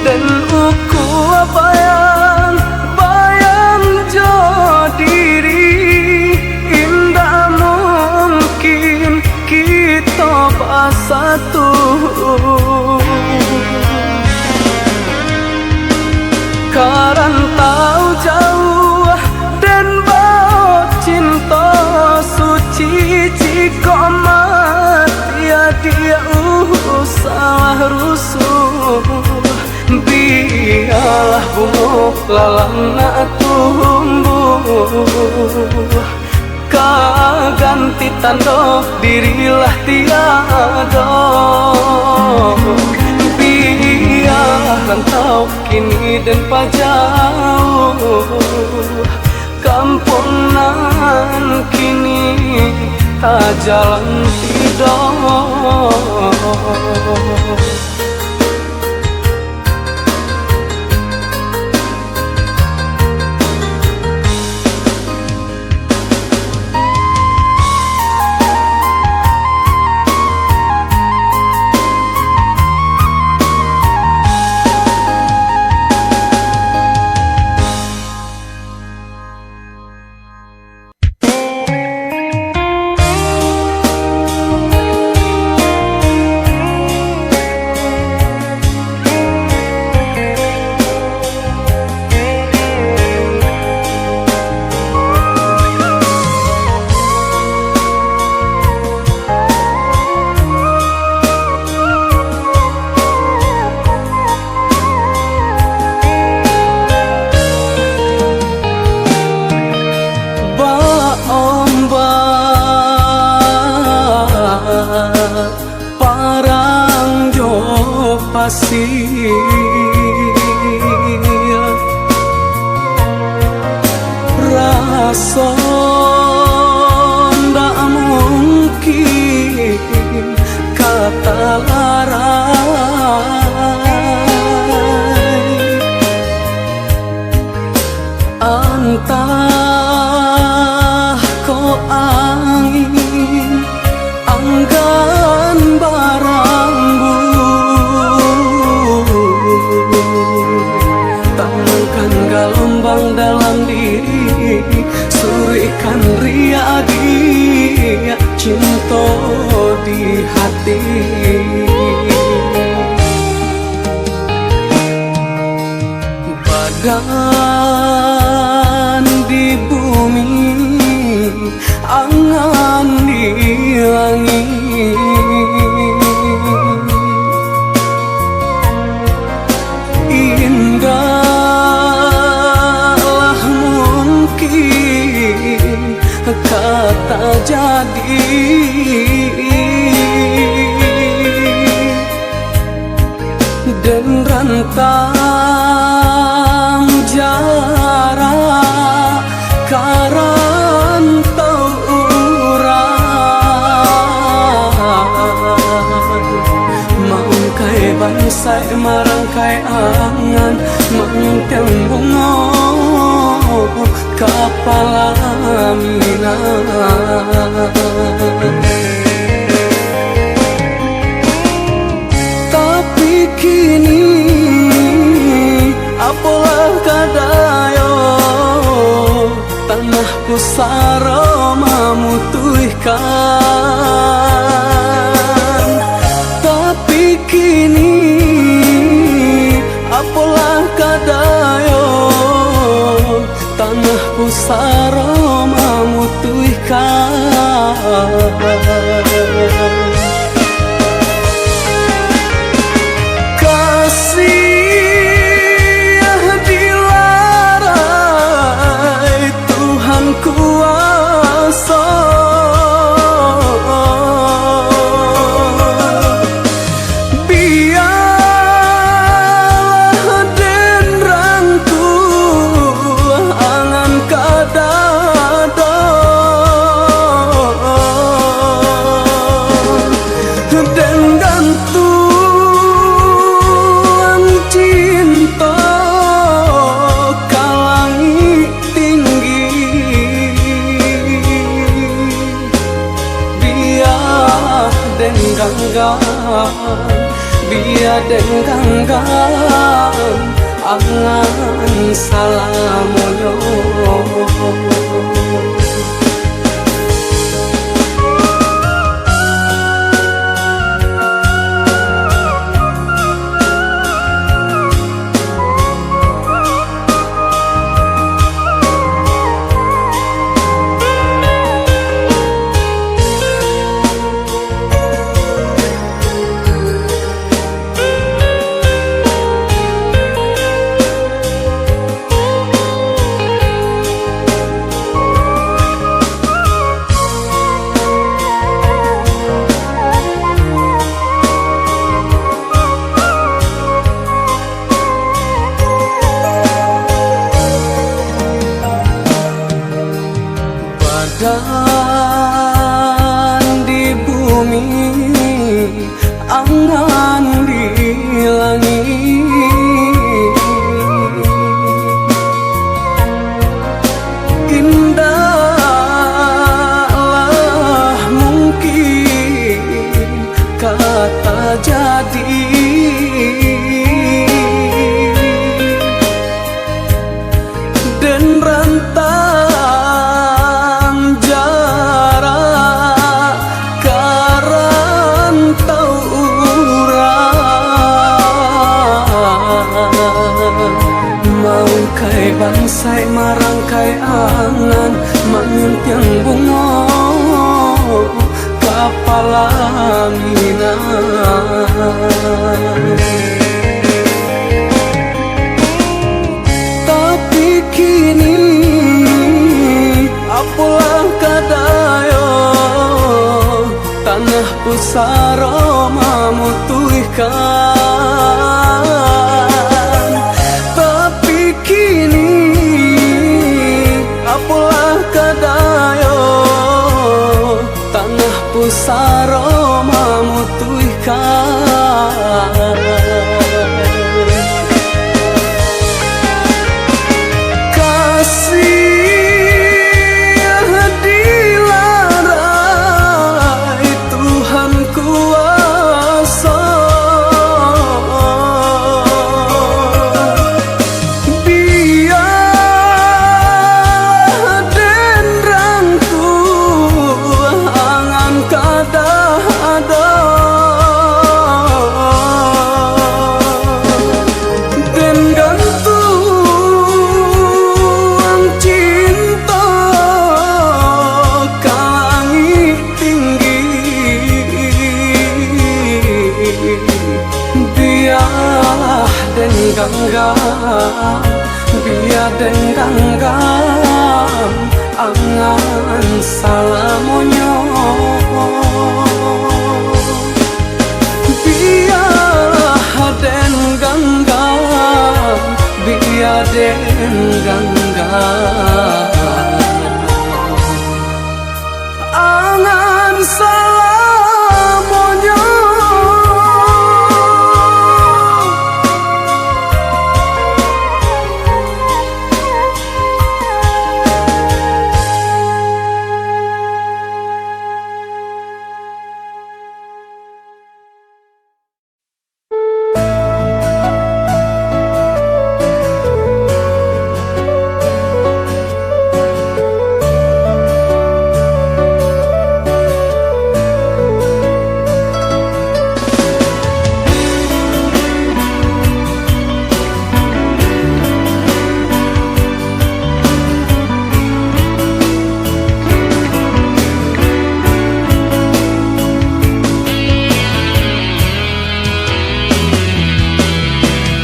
Den ukua bayang-bayang jo diri, indak mungkin kito basatu. Ka rantau jauah den bacinto suci, jikok mati adiak usahlah rusuh. Bialah bungo lalang nak tumbuh, ka ganti tando diri lah tiado. Bialah rantau kini den pajauah, kampuang nan kini tajalan tido. Sia raso ndak mungkin ka talarai. Antah ko angin anggan barambuih, tanangkan galombang dalam diri, suruikkan riak-diak cinto di hati. Badan di bumi, angan di langik. Indaklah mungkin ka tajadi. Den rantang jarak ka rantau urang, maangkai bansaik marangkai angan, mangintiang bungo ka palaminan. Tapi kini, apolah ka dayo, tanah pusaro mamutuihkan. Tapi kini, apolah ka dayo, tanah pusaro mamutuihkan. Kasih dilarai Tuhan kuaso. Bialah den rangkuah angan ka dado, den gantuang cinto ka langik tinggi. Bia den ganggam, bia den ganggam, angan salamonyo. Badan di bumi, angan di langik. Indaklah mungkin ka tajadi. Den rantang jarak ka rantau urang, maangkai bansaik marangkai angan, mangintiang bungo ka palaminan. Tapi kini, apolah ka dayo, tanah pusaro mamutuihkan. salamonyo. Bialah den ganggam, bia den ganggam angan salamonyo.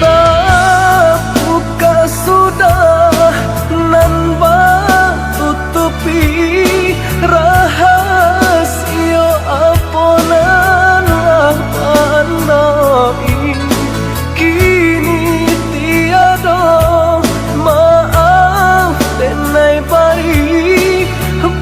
Tabuka sudah nan batutupi, rahasio apo nan lah pandoi. Kini tiado maaf denai bari,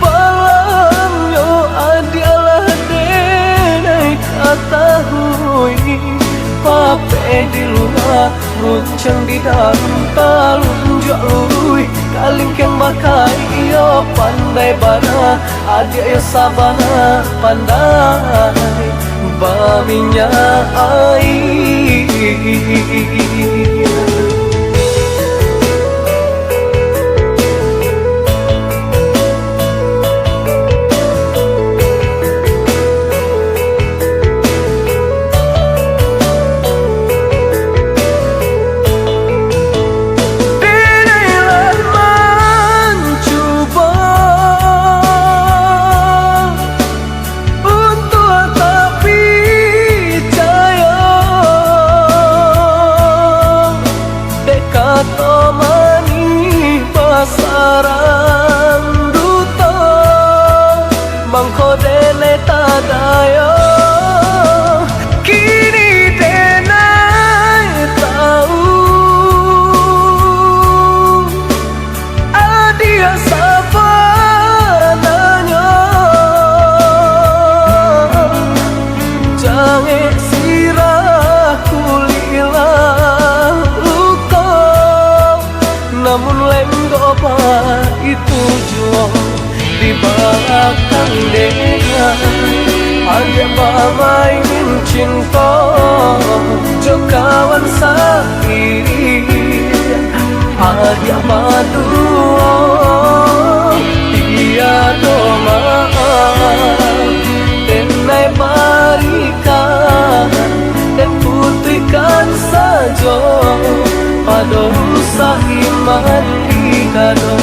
balamnyo adiak lah denai katahui. Papeh di lua, runcang di dalam, talunjuak luruih, kalingkeng bakaik iyo pandai bana. Adiak iyo sabana pandai baminyak aia. Denai lah mancubo untuak tapicayo, dek kato manih basarang duto, mangko denai tadayo. Kini denai tau adiak sabananyo, jangek sirah kulik lah luko, namun lenggok baitu juo. Di balakang denai, adiak bamain cinto jo kawan sairing. Adiak baduo, tiado maaf denai barikan, den putuihkan sajo, pado usah iman di dado.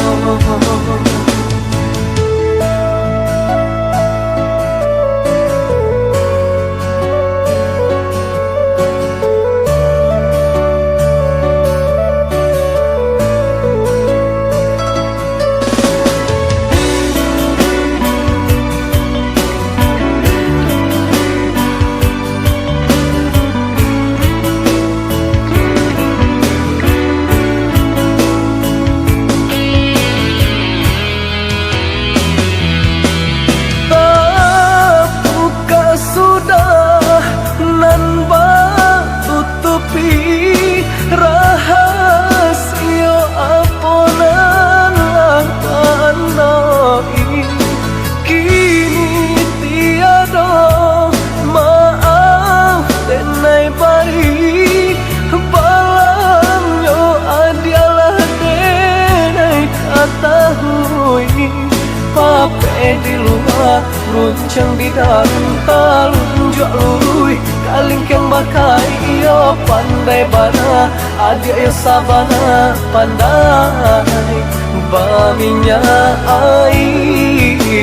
Tabuka sudah nan batutupi, rahasio apo nan lah pandoi. Kini tiado maaf denai bari, balamnyo adiak lah denai katahui. Papeh di lua, runcang di dalam, talunjuak luruih, kalingkeng bakaik iyo pandai bana. Adiak iyo sabana pandai baminyak aia.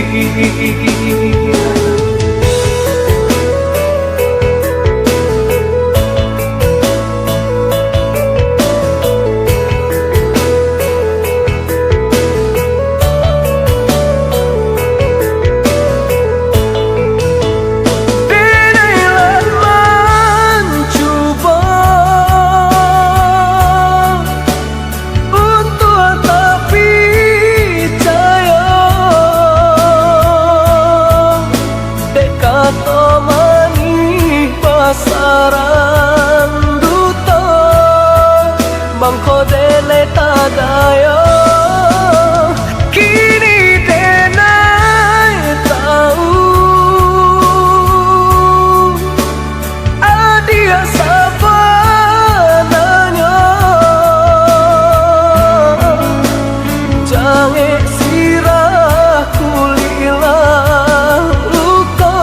Langek sirah kulik lah luko,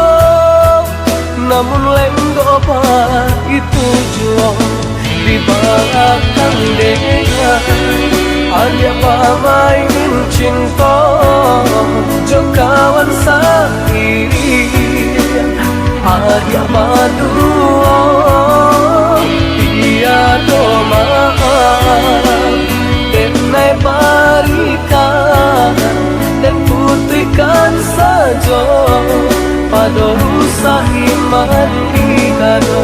namun lenggo baitu juo. Di balakang denai, adiak bamain cinto jo kawan sairing. Adiak baduo, tiado maaf, denai barikan, den putuihkan sajo, pado rusak iman di dado.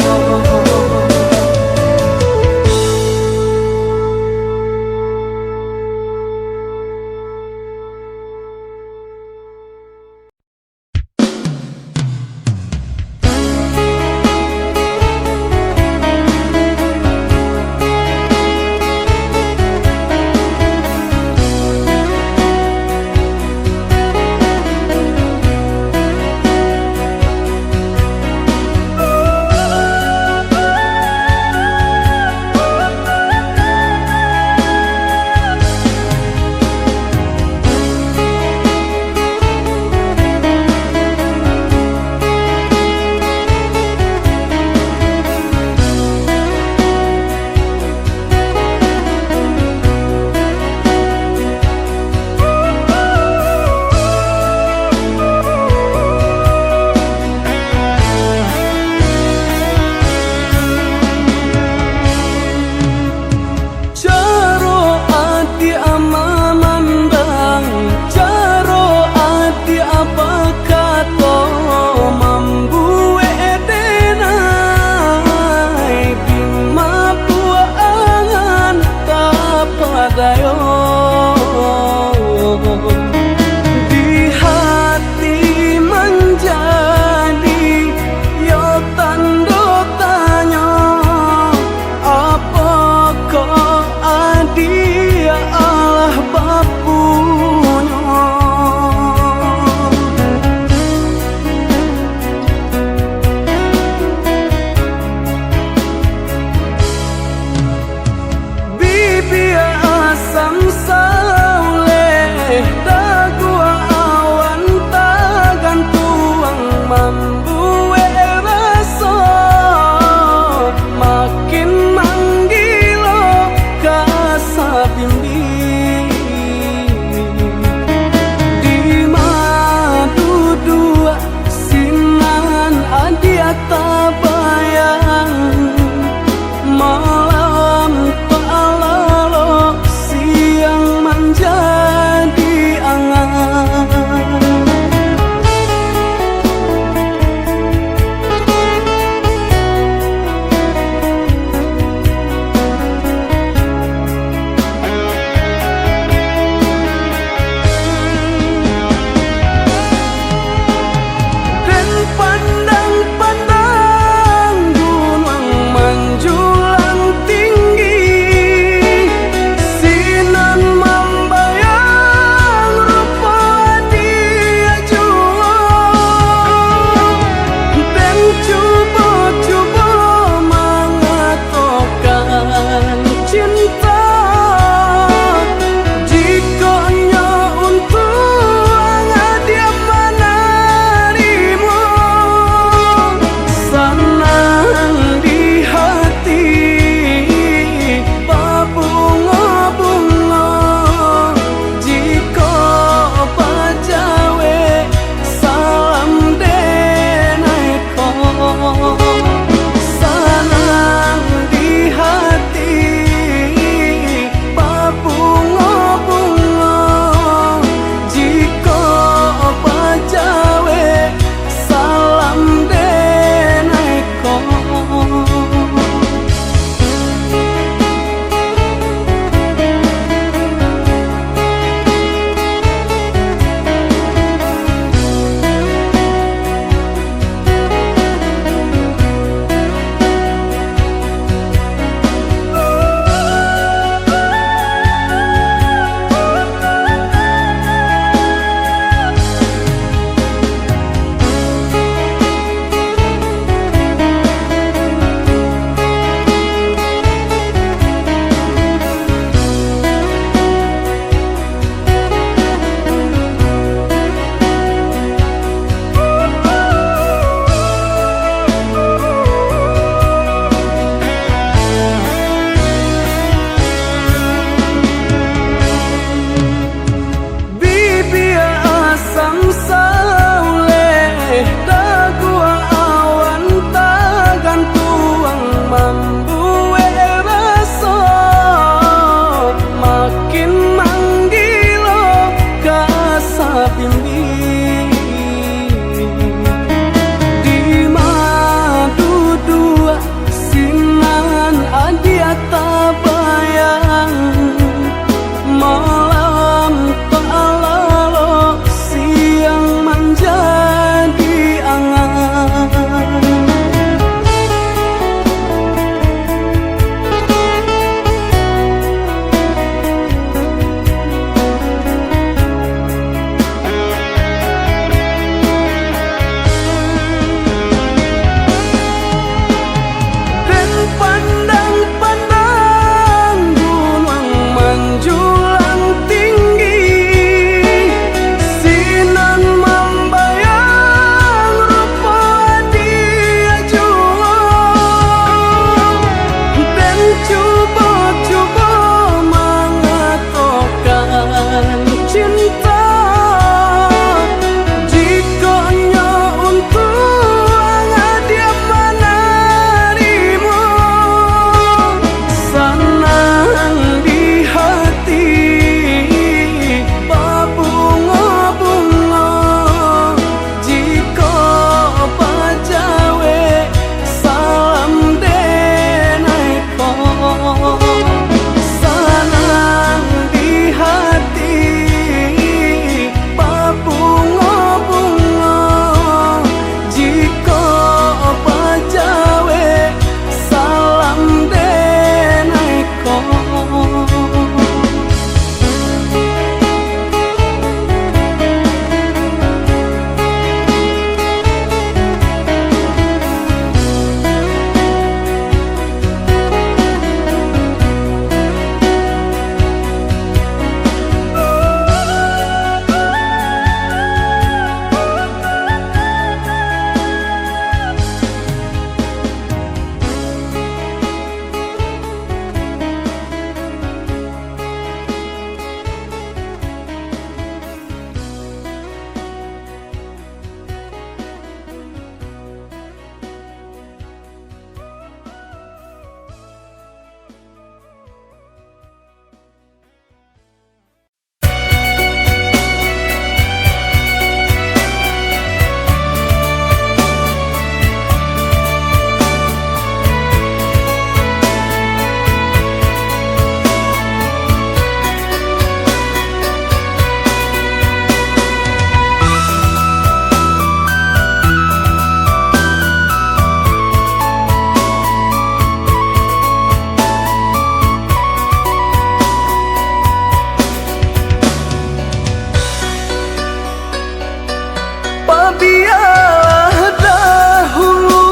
Bialah dahulu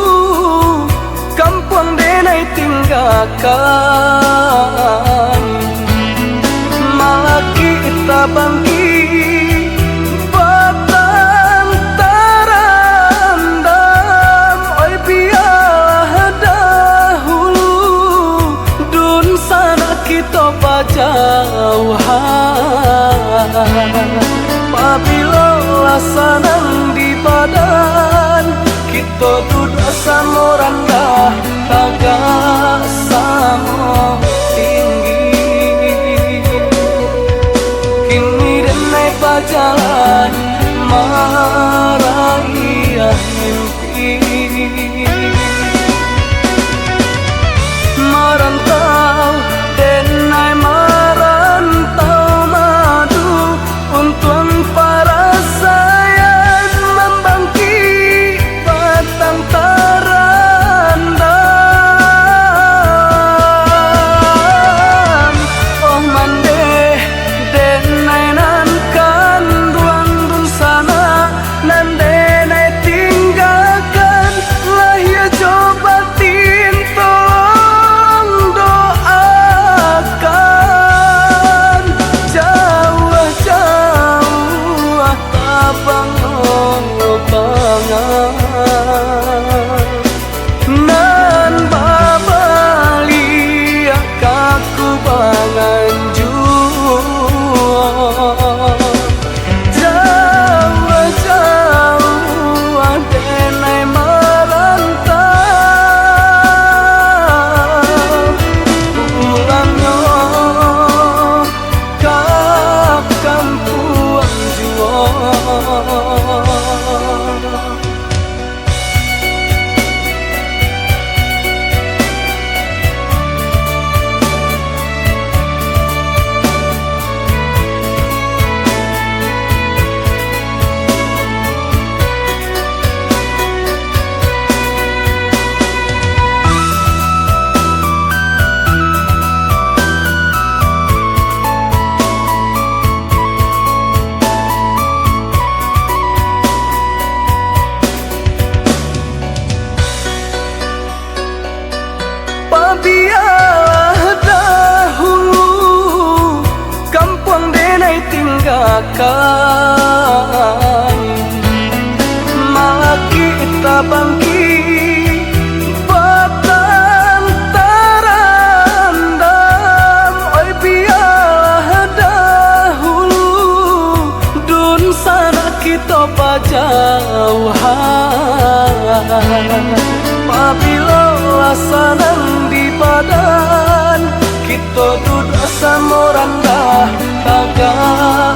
kampuang denai tinggakan, malakik tabangkik batang tarandam. Oi, bialah dahulu dunsanak kito pajauhan. Pabilo lah sanang di badan, kito duduak samo randah, tagak samo tinggi. Kini denai bajalan maraiah mimpi. Marantau, denai marantau madu, untuang parasaian mambangkik batang tarandam. Oh mandeh, denai nan kanduang dunsanak, nan denai tinggakan, lahia jo batin tolong doakan. Jauah-jauah tabang pangan, nan babaliak ka kubangan juo. Jauah-jauah denai marantau, pulangnyo ka kampuang juo. Pabialah dahulu kampuang denai tinggakan, malakik tabangkik batang tarandam. Oi, bialah dahulu dunsanak kito pajauhan. Pabilo lah sanang di badan, kito duduak samo randah, tagak